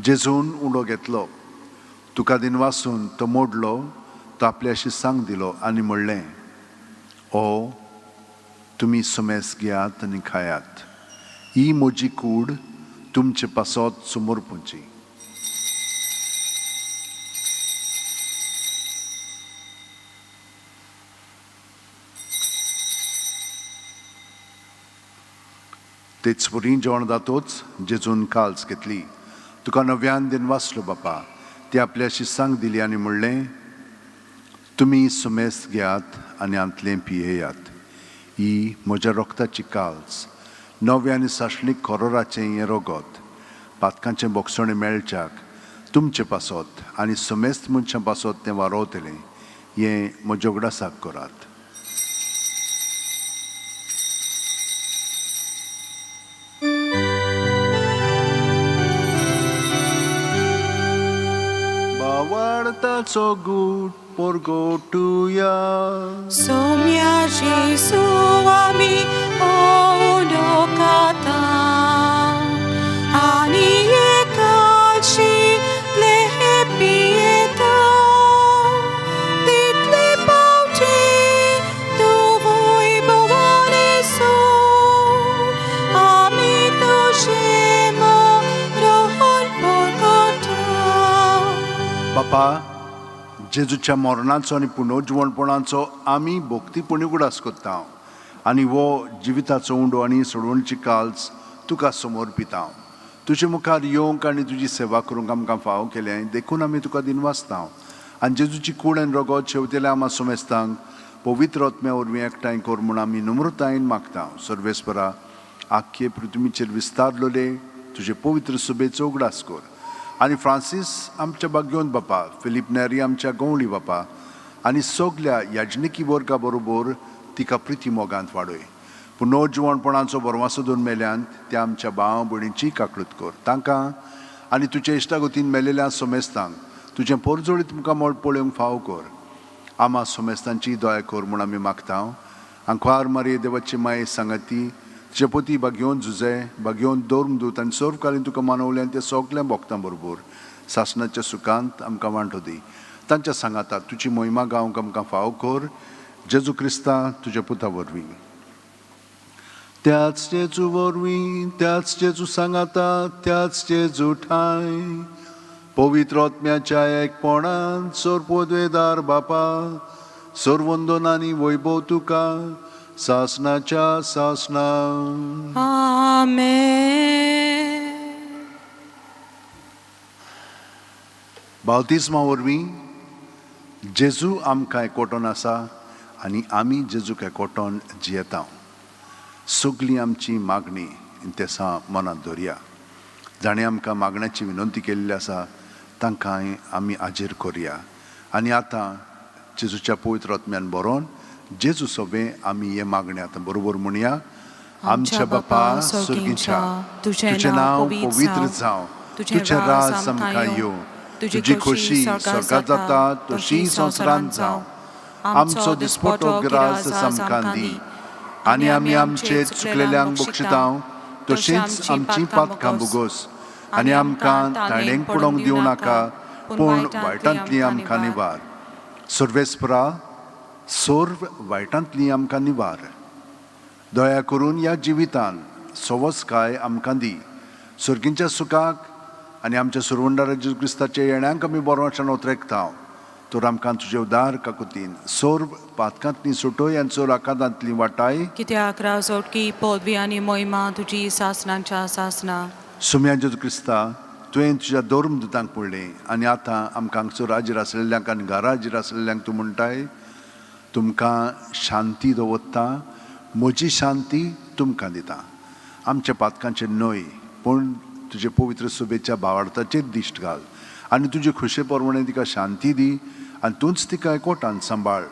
जेजून उंडो घेतलो. तुका दिनवासून तो मोडलो, तो आपल्या शिसांक दिलो आनी म्हणलें, ओ तुमी सुमेस घेयात आनी खायात, ही म्हजी कूड तुमचे पासत समर्पूची. तेच वरी जेवण जातोच जेजून काल्स घेतली, तुका नव्यान दिनवासलो बापा, ती आपल्या शिसांक दिली आनी म्हणलें, तुमी सुमेस घेयात आनी आंतलें पियेयात, ही म्हज्या रोगताची काल्स, नवें आनी सासणीक कोरोराचें हें रोगत, पातकांचें बोगसणें मेळच्याक तुमचे पासत आनी समेस्त मनशां पासत तें वारोवतलें, हें म्हज्या उगडासाक करात. बावार्थाचो गूट परगटुया. सोम्या जेजू आमी उंडो खाता आनी एकाशितले पियेता, तितले पावटी तुवूय भोवानेसो आमी तुजें मरण परगटा. बापा, जेजूच्या मरणाचो आनी पुनर्जिवणपणाचो आमी भक्तीपणी उगडास करता आनी हो जिविताचो उंडो आनी सोडवणची काल्स तुका समर्पिता. तुजे मुखार येवंक आनी तुजी सेवा करूंक आमकां फावो केलें देखून आमी तुका दिनवासता आनी जेजूची कूड आनी रगत शेवतेल्या आमा समेस्तांक पवित्र आत्म्या वरवीं एकठांय कर म्हूण आमी नम्रतायेन मागता. सर्वेस्परा, आख्खे पृथ्वीचेर विस्तारलेले तुजे पवित्र सुबेचो उगडास कर आनी फ्रांसीस आमच्या बागयोन बापा, फिलीप नेरी आमच्या गवळी बापा आनी सगल्या याजनिकी वर्गा बरोबर तिका प्रिती मोगांत वाडय. पुनर्जिवणपणाचो बरवासो दोन मेल्यान त्या आमच्या भाव भयणींची काकळूत कर. तांकां आनी तुजे इश्टागतीन मेलेल्या सोमेस्तांक तुजें पोरजोळीत मुखामळ पळोवंक फावो कर. आमा सोमेस्तांची दया कर म्हूण आमी मागता. आंकवार मारये देवाची माये सांगाती तुजे पोती बागयोन झुजे बागयोन दौर्मदूत आनी सर्वकालीन तुका मानवल्यान ते सगळ्या भोक्तां बरोबर सासणाच्या सुखांत आमकां वांटो दी. तांच्या सांगाता तुजी मोहिमा गावंक आमकां फावो कर, जेजू क्रिस्ता तुज्या पुता वरवीं. त्याच जेजू वरवीं, त्याच जेजू सांगाता, त्याच जेजू ठांय पवित्र आत्म्याच्या एकपणान सोरपोद्वेदार बापा, सर्वंदन आनी वैभव तुका सासणाच्या सासणा. आमेन. बावतिस्मा वरवीं जेजू आमकां एकवटोन आसा आनी आमी जेजूक एकवटोन जियेता. सगळीं आमची मागणी तेसां मनांत दवरया. जाणें आमकां मागण्याची विनंती केल्ली आसा तांकां आमी हाजीर करुया. आनी आतां जेजूच्या पवित्र आत्म्यान बरोवन जेजू सोबें आमी हे मागणें आतां बरोबर म्हणया. आमच्या बापा सर्गीच्या, तुजें नांव पवित्र जावं, तुजें राज आमकां येवं, तुजी खोशी स्वर्गात जाता तशी संवसारांत जावं. आमचो दिसपटो ग्रास आमकां दी आनी आमी आमचे चुकलेल्यांक बक्षितां तशींच आमची पातकां भोगोस आनी आमकां ताणेंक पडोवंक दिवं नाका, पूण वायटांतली आमकां निवार. सर्वेस्परा, सर्व वायटांतली आमकां निवार. दया करून ह्या जिवितान सवसकाय आमकां दी. सर्गींच्या सुखाक आनी आमच्या सुरवंडारा जेजू क्रिस्ताच्या येण्यांक आमी बरो वासान ओतरेकता. तर आमकां तुजे उदार काकुतीन सर्व पातकांतली सुटय आनी सर्व आकांतांतली वाटाय. कित्याक राजवटकी पदवी आनी मोहिमा तुजी सासणाच्या सासना. सुम्या जेजू क्रिस्ता, तुवें तुज्या धर्मदुतांक पडलें आनी आतां आमकां हांगसर हाजीर आसलेल्यांक आनी घरा हाजीर आसलेल्यांक तूं म्हणटाय, तुमकां शांती दवरता, म्हजी शांती तुमकां दिता. आमच्या पातकांचेर न्हय पूण तुजे पवित्र सुबेच्या भावार्थाचेर दिश्ट घाल आनी तुजे खुशे प्रमाणे तिका शांती दी आनी तूंच तिका एकवटान सांबाळ,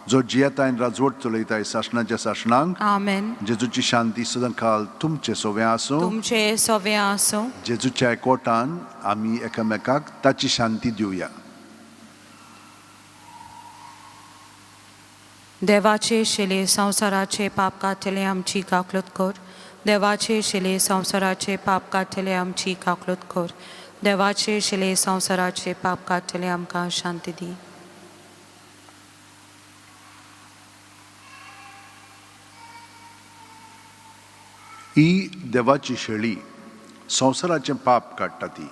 जो जियेताय आनी राजवट चलयताय सासणाच्या सासणांक. आमेन. जेजूची शांती सदांकाल तुमचे सोवे आसूं. तुमचे सवे आसूं. जेजूच्या एकवटान आमी एकामेकाक ताची शांती दिवया. देवाचे शिले संवसाराचे पाप काडटले आमची काकलत कर. देवाचे शिले संवसाराचे पाप काडटले आमची काकलूत कर. देवाचे शिले संवसाराचे पाप काडटले आमकां शांती दी. ही देवाची शेळी संवसाराचें पाप काडटा ती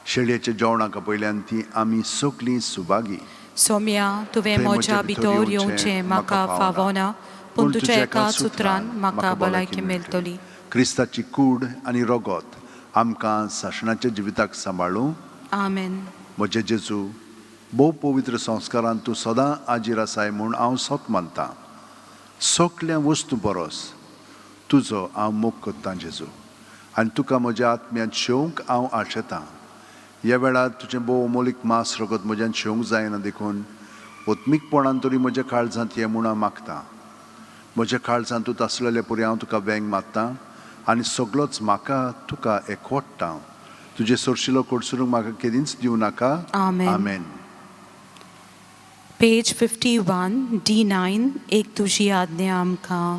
शेळयेच्या जेवणाक पयल्यान ती आमी सगलीं सुभागी. सोम्या, तुवें म्हज्या भितर येवचें म्हाका फावना, पूण तुज्या एका सुत्रान म्हाका भलायकी मेळटली. क्रिस्ताची कूड आनी रगत आमकां सासणाच्या जिविताक सांबाळूं. आमेन. म्हजे जेजू, भोव पवित्र संस्कारान तूं सदां आजीर आसाय म्हूण हांव सत मानतां. सगल्या वस्तू बरोस तुजो हांव मोग करतां जेजू, आनी तुका म्हज्या आत्म्यांत शेवंक हांव आशेतां. ह्या वेळार तुजें भोव अमोलीक मांस रगत म्हज्यान शेवंक जायना, देखून ओत्मीकपणान तरी म्हज्या काळजांत हें म्हूण हांव मागतां. म्हज्या काळजांत तूं आसलेले परी हांव तुका वेंग मारतां आनी सगलोच म्हाका तुका एकवटता. तुजें सरशिलो कडसरूंक म्हाका केदींच दिवं नाका. आमेन. आमेन. पेज 51, D9, एक तुजी आज्ञा आमकां.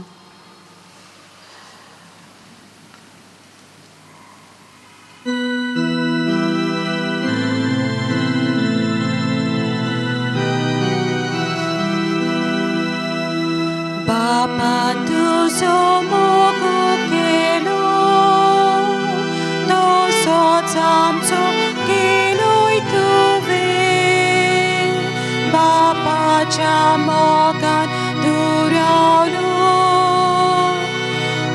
बापा तुजो मोग केलो तसोच आमचो केलोय तुवें. बापाच्या मोगान दुरावलो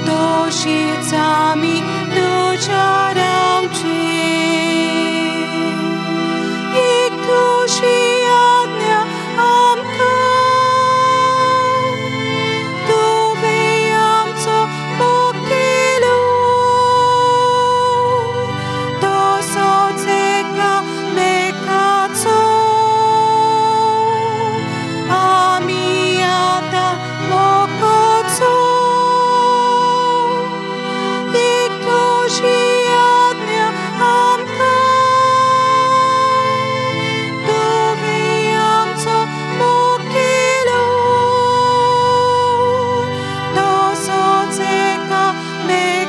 तशीच आमी तुज्या रावचे. एक तुजी आज्ञा आमकां, तुवें आमचो मोग केलो तसोच एकामेकाचो आमी आतां मोग करचो. एक तुजी आज्ञा आमकां, तुवें आमचो मोग केलो तसोच एकामेकाचो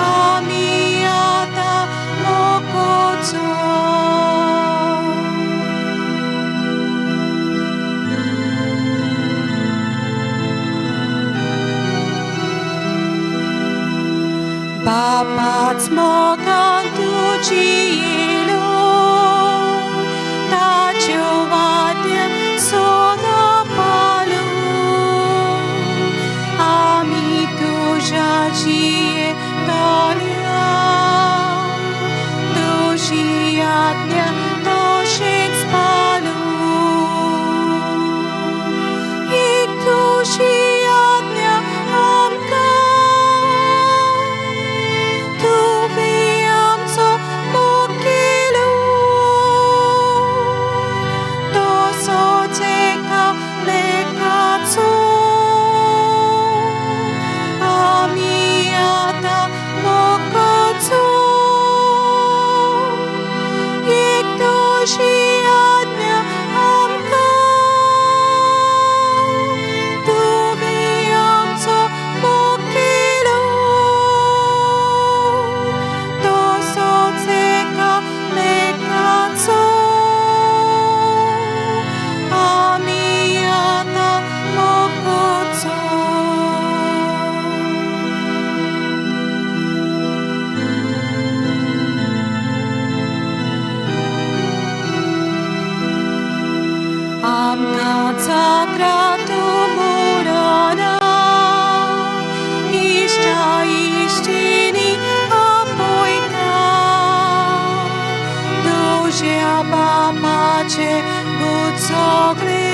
आमी आतां मोग करचो. बापाच मोगान तुजी येयलो, ताच्यो वाद्य सदां पालू. आमी तुज्या जियेतल्या, तुजी आज्ञा तशेंच पालू. एक तुजी आज्ञा आमकां, तुवें आमचो मोग केलो तसोच एकामेकाचो आमी आतां मोग करचो. एक तुजी आज्ञा आमकां, तुवें आमचो मोग केलो तसोच एकामेकाचो आमी आतां मोग करचो. आमकां जाग्रात मोरना इश्टा इश्टिणी आपयता. तुज्या बापाचे गुत सगळे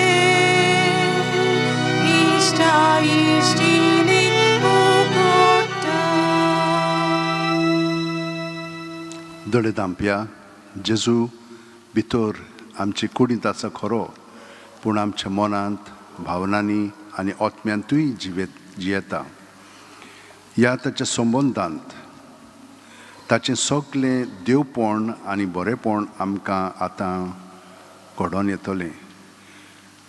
इश्टा इश्टिणी उगडटा. दोळे दांपया. जेजू भितर आमचे कुडींत आसा खरो, पूण आमच्या मनांत, भावनांनी आनी आत्म्यांतूय जिवेत जियेता. ह्या ताच्या संबंदांत ताचें सगलें देवपण आनी बरेपण आमकां आतां घडोवन येतलें.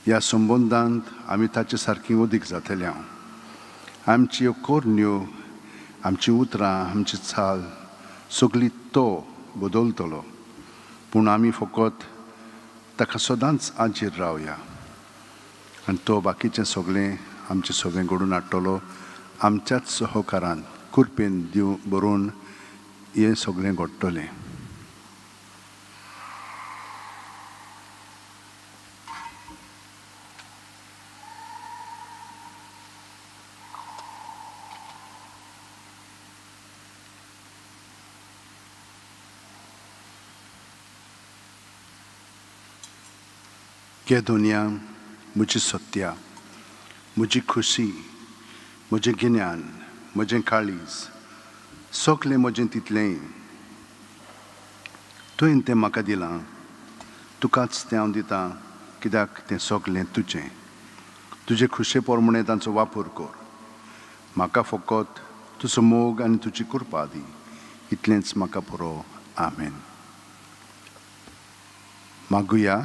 ह्या संबंदांत आमी ताचे सारकी अदीक जातले हांव. आमच्यो कोरण्यो, आमची उतरां, आमची चाल सगली तो बदलतलो. पूण आमी फकत ताका सदांच आजीर रावया आनी तो बाकीचें सगळें आमचें सगळें घडून हाडटलो. आमच्याच सहकारान कृपेन दिव बरोवन हें सगळें घडटलें. गे दुनिया, म्हजी सत्या, म्हजी खुशी, म्हजें गिन्यान, म्हजें काळीज, सगलें म्हजें तितलेंय तुवें तें म्हाका दिलां, तुकाच तें हांव दितां, कित्याक तें सगलें तुजें. तुजे खुशे प्रमाणें तांचो वापर कर. म्हाका फकत तुजो मोग आनी तुजी कृपा दी, इतलेंच म्हाका पुरो. आमेन. मागुया.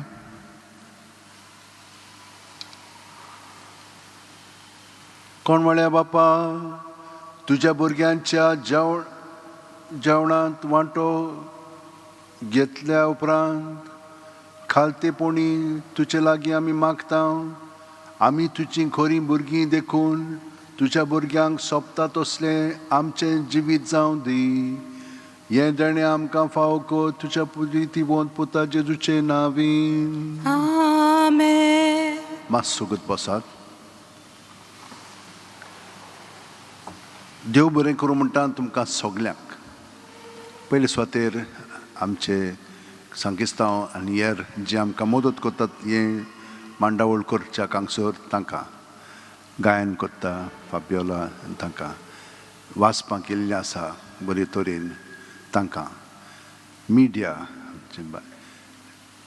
कोण म्हळ्या बापा, तुज्या भुरग्यांच्या जेवणांत वांटो घेतल्या उपरांत खालतेपणी तुजे लागीं आमी मागता. आमी तुजी खरीं भुरगीं देखून तुज्या भुरग्यांक सोंपता तसलें आमचें जिवीत जावं दी. हें देणें आमकां फावो कर तुज्या पुजितिवंत पुता जेजूचे नांवीन. आमेन. मातसो सुगत बसात. देव बरें करूं म्हणटा तुमकां सगल्यांक. पयले सुवातेर आमचे सांकिस्तांव आनी हेर जे आमकां मदत करतात हें मांडावळ करच्याक हांगसर, तांकां गायन करता फाबियोला, तांकां वाचपां केल्लीं आसा बरे तरेन, तांकां मिडिया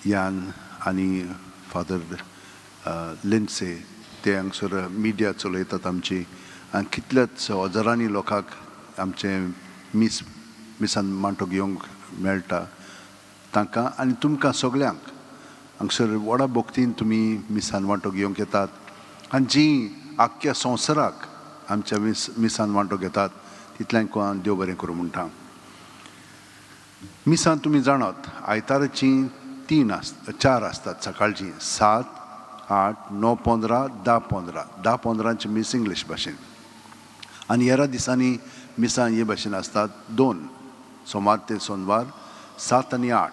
यान आनी फादर लिन्से ते हांगसर मिडिया चलयतात आमची आनी कितल्याच हजारांनी लोकांक आमचें मिसान मांटो घेवंक मेळटा तांकां. आनी तुमकां सगल्यांक हांगसर व्हडा भक्तीन तुमी मिसान वांटो घेवंक येतात आनी जीं आख्ख्या संवसाराक आमच्या मिसान वांटो घेतात तितल्यांक हांव देव बरें करूं म्हणटा. मिसान तुमी जाणात आयताराचीं तीन आस चार आसतात सकाळचीं, 7, 8, 9, 15, 10, 15. 10 15ची मीस इंग्लीश भाशेन आनी हेरा दिसांनी मिसां हे भाशेन आसतात 2, सोमार ते सोनवार 7 आनी 8.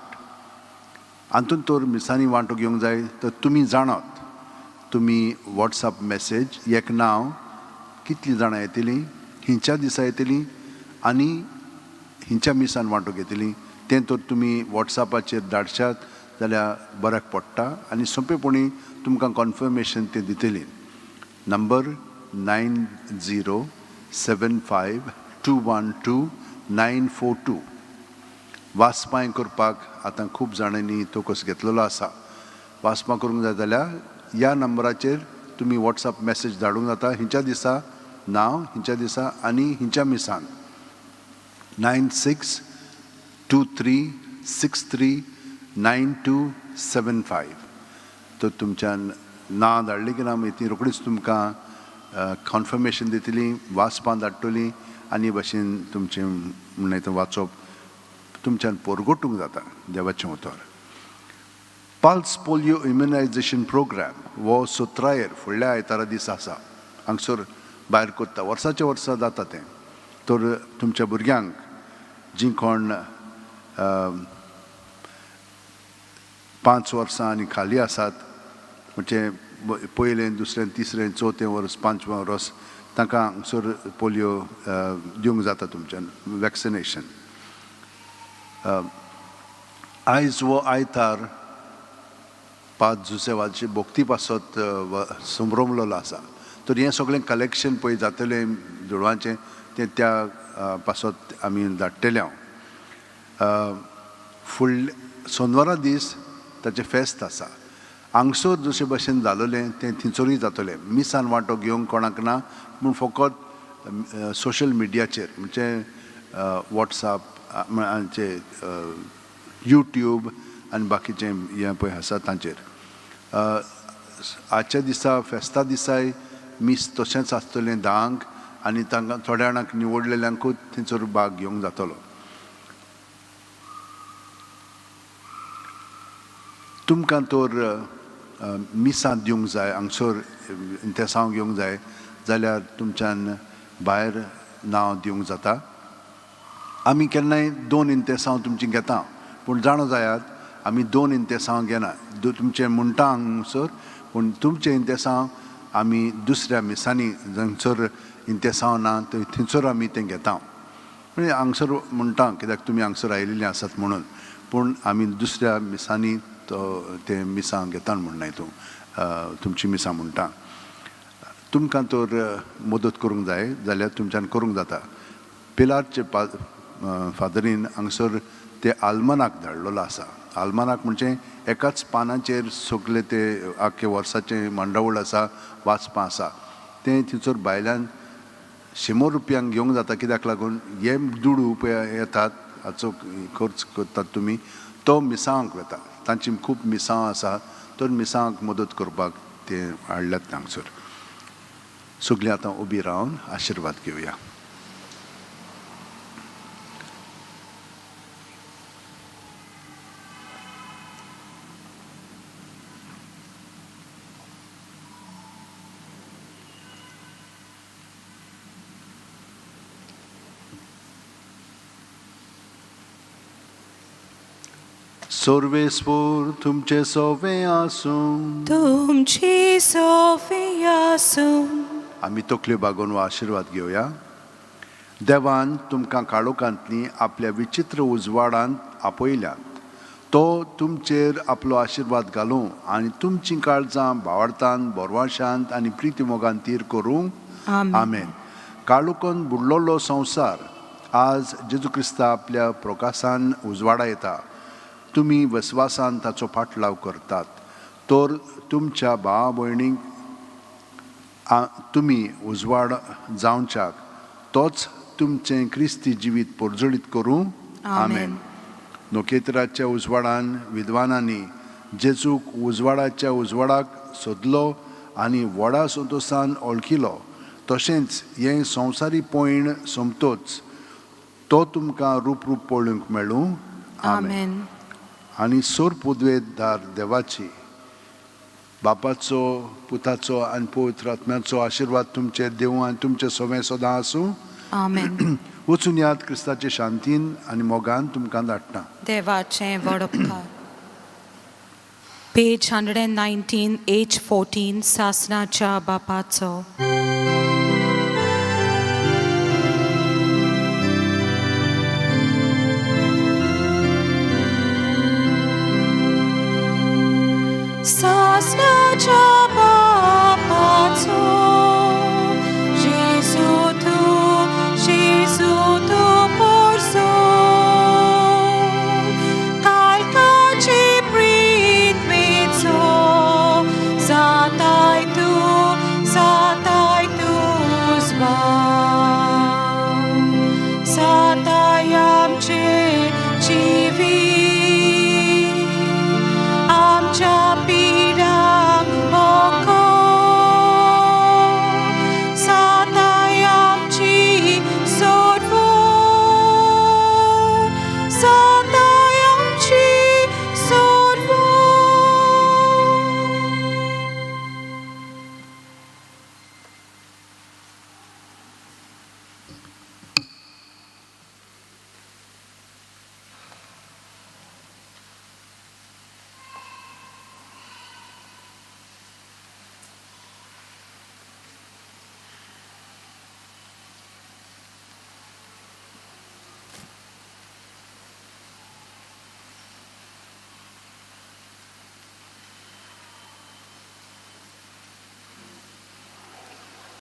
हातूंत तर मिसांनी वांटो घेवंक जाय तर तुमी जाणात, तुमी वॉट्सएप मॅसेज एक नांव, कितलीं जाणां येतलीं, खंयच्या दिसा येतलीं आनी खंयच्या मिसान वांटो घेतलीं तें तर तुमी वॉट्सएपाचेर धाडशात जाल्यार बऱ्याक पडटा आनी सोंपेपणी तुमकां कॉन्फर्मेशन तें दितलीं. नंबर 9075212942. वाचपांय करपाक आतां खूब जाणांनी तोकस घेतलेलो आसा. वाचपां करूंक जाय जाल्यार ह्या नंबराचेर तुमी वॉट्सएप मॅसेज धाडूंक जाता, हिंच्या दिसा नांव, हिंच्या दिसा आनी हिंच्या मिसान. 9623639275. तर तुमच्यान नांव धाडलें की ना मागीर ती रोखडीच तुमकां कॉन्फर्मेशन दितली, वाचपां धाडटली आनी भशेन तुमचें म्हणलें तें वाचप तुमच्यान पोरगोटूंक जाता देवाचें उतर. पल्स पोलियो इम्युनायजेशन प्रोग्राम हो 17 फुडल्या आयतारा दीस आसा, हांगसर भायर करता, वर्साच्या वर्सा जाता तें. तर तुमच्या भुरग्यांक जीं कोण 5 वर्सां आनी खाली आसात, म्हणजे पयलें, दुसरें, तिसरें, चवथें वर्स, 5वें वर्स, तांकां हांगसर पोलियो दिवंक जाता तुमच्यान वॅक्सिनेशन. आयज हो आयतार 5 जुसेवाचे भक्ती पासत संभ्रमलेलो आसा. तर हें सगळें कलेक्शन पळय जातलें दुडवांचें तें त्या पासत आमी धाडटले हांव. फुडले सोनवारा दीस ताचें फेस्त आसा. हांगसर जशे भशेन जालोलें तें थंयसरूय जातलें. मिसान वांटो घेवंक कोणाक ना पूण फकत सोशल मिडियाचेर म्हणजे वॉट्सएप, आमचे यूट्यूब आनी बाकीचें हें पळय आसा तांचेर. आजच्या दिसा फेस्ता दिसाय मीस तशेंच आसतलें 10 आनी तांकां थोड्या जाणांक निवडलेल्यांकूच थंयसर भाग घेवंक जातलो. तुमकां तर मिसां दिवंक जाय, हांगसर इंतेसांव घेवंक जाय जाल्यार तुमच्यान भायर नांव दिवंक जाता. आमी केन्नाय 2 इंतेसांव तुमचीं घेता, पूण जाणा जायात आमी 2 इंतेसांव घेना. तुमचें म्हणटा हांगसर, पूण तुमचें इंतेसांव आमी दुसऱ्या मिसांनी जंगसर इंतेसांव ना थंयसर आमी तें घेता. म्हणजे हांगसर म्हणटा कित्याक तुमी हांगसर आयिल्लीं आसात म्हणून, पूण आमी दुसऱ्या मिसांनी तो तें मिसां घेता म्हणनाय तूं तुमची मिसां म्हणटा. तुमकां तर मदत करूंक जाय जाल्यार तुमच्यान करूंक जाता. पिलारचे फादरीन हांगसर ते आल्मनाक धाडलेलो आसा. आल्मनाक म्हणजे एकाच पानाचेर सगले ते आख्खे वर्साचें मांडावळ आसा, वाचपां आसा. तें थंयसर भायल्यान 100 रुपयांक घेवंक जाता, कित्याक लागून हे दुडू पळय येतात हाचो खर्च करतात तुमी, तो मिसांक वता. तांची खूब मिसांव आसा, तर मिसांक मदत करपाक ते हाडल्यात हांगसर. सगळीं आतां उबी रावन आशिर्वाद घेवया. सर्वेस्पोर तुमचे सोवे आसूं, तुमची सोफी आसूं. आमी तकल्यो बागोवन हो आशिर्वाद घेवया. देवान तुमकां काळोखांतली आपल्या विचित्र उजवाडांत आपयल्यात, तो तुमचेर आपलो आशिर्वाद घालूं आनी तुमचीं काळजां भावार्थान, बोरवाशांत आनी प्रिती मोगान तीर करूं. आमेन. काळोखान बुडलोलो संवसार आज जेजू क्रिस्ता आपल्या प्रकासान उजवाडा येता. तुमी विस्वासान ताचो फाटलाव करतात तर तुमच्या भावा भयणींक तुमी उजवाड जावच्याक तोच तुमचें क्रिस्ती जिवीत परजळीत करूं. आमेन. नखेत्राच्या उजवाडान विद्वानांनी जेजूक उजवाडाच्या उजवाडाक सोदलो आनी व्हडा संतोसान वळखिलो, तशेंच हें संवसारी पयण सोंपतोच तो तुमकां रूप रूप पळोवंक मेळूं. आमेन. आनी सोर पुदवेदार देवाची, बापाचो, पुताचो आनी पवित्र आत्म्याचो आशिर्वाद तुमचे देव आनी तुमचे सोवें सदां आसूं. आमेन. वचून याद क्रिस्ताचे शांतीन आनी मोगान तुमकां धाडटा. देवाचें व्हड उपकार. पेज 119, H 14, सासणाच्या बापाचो.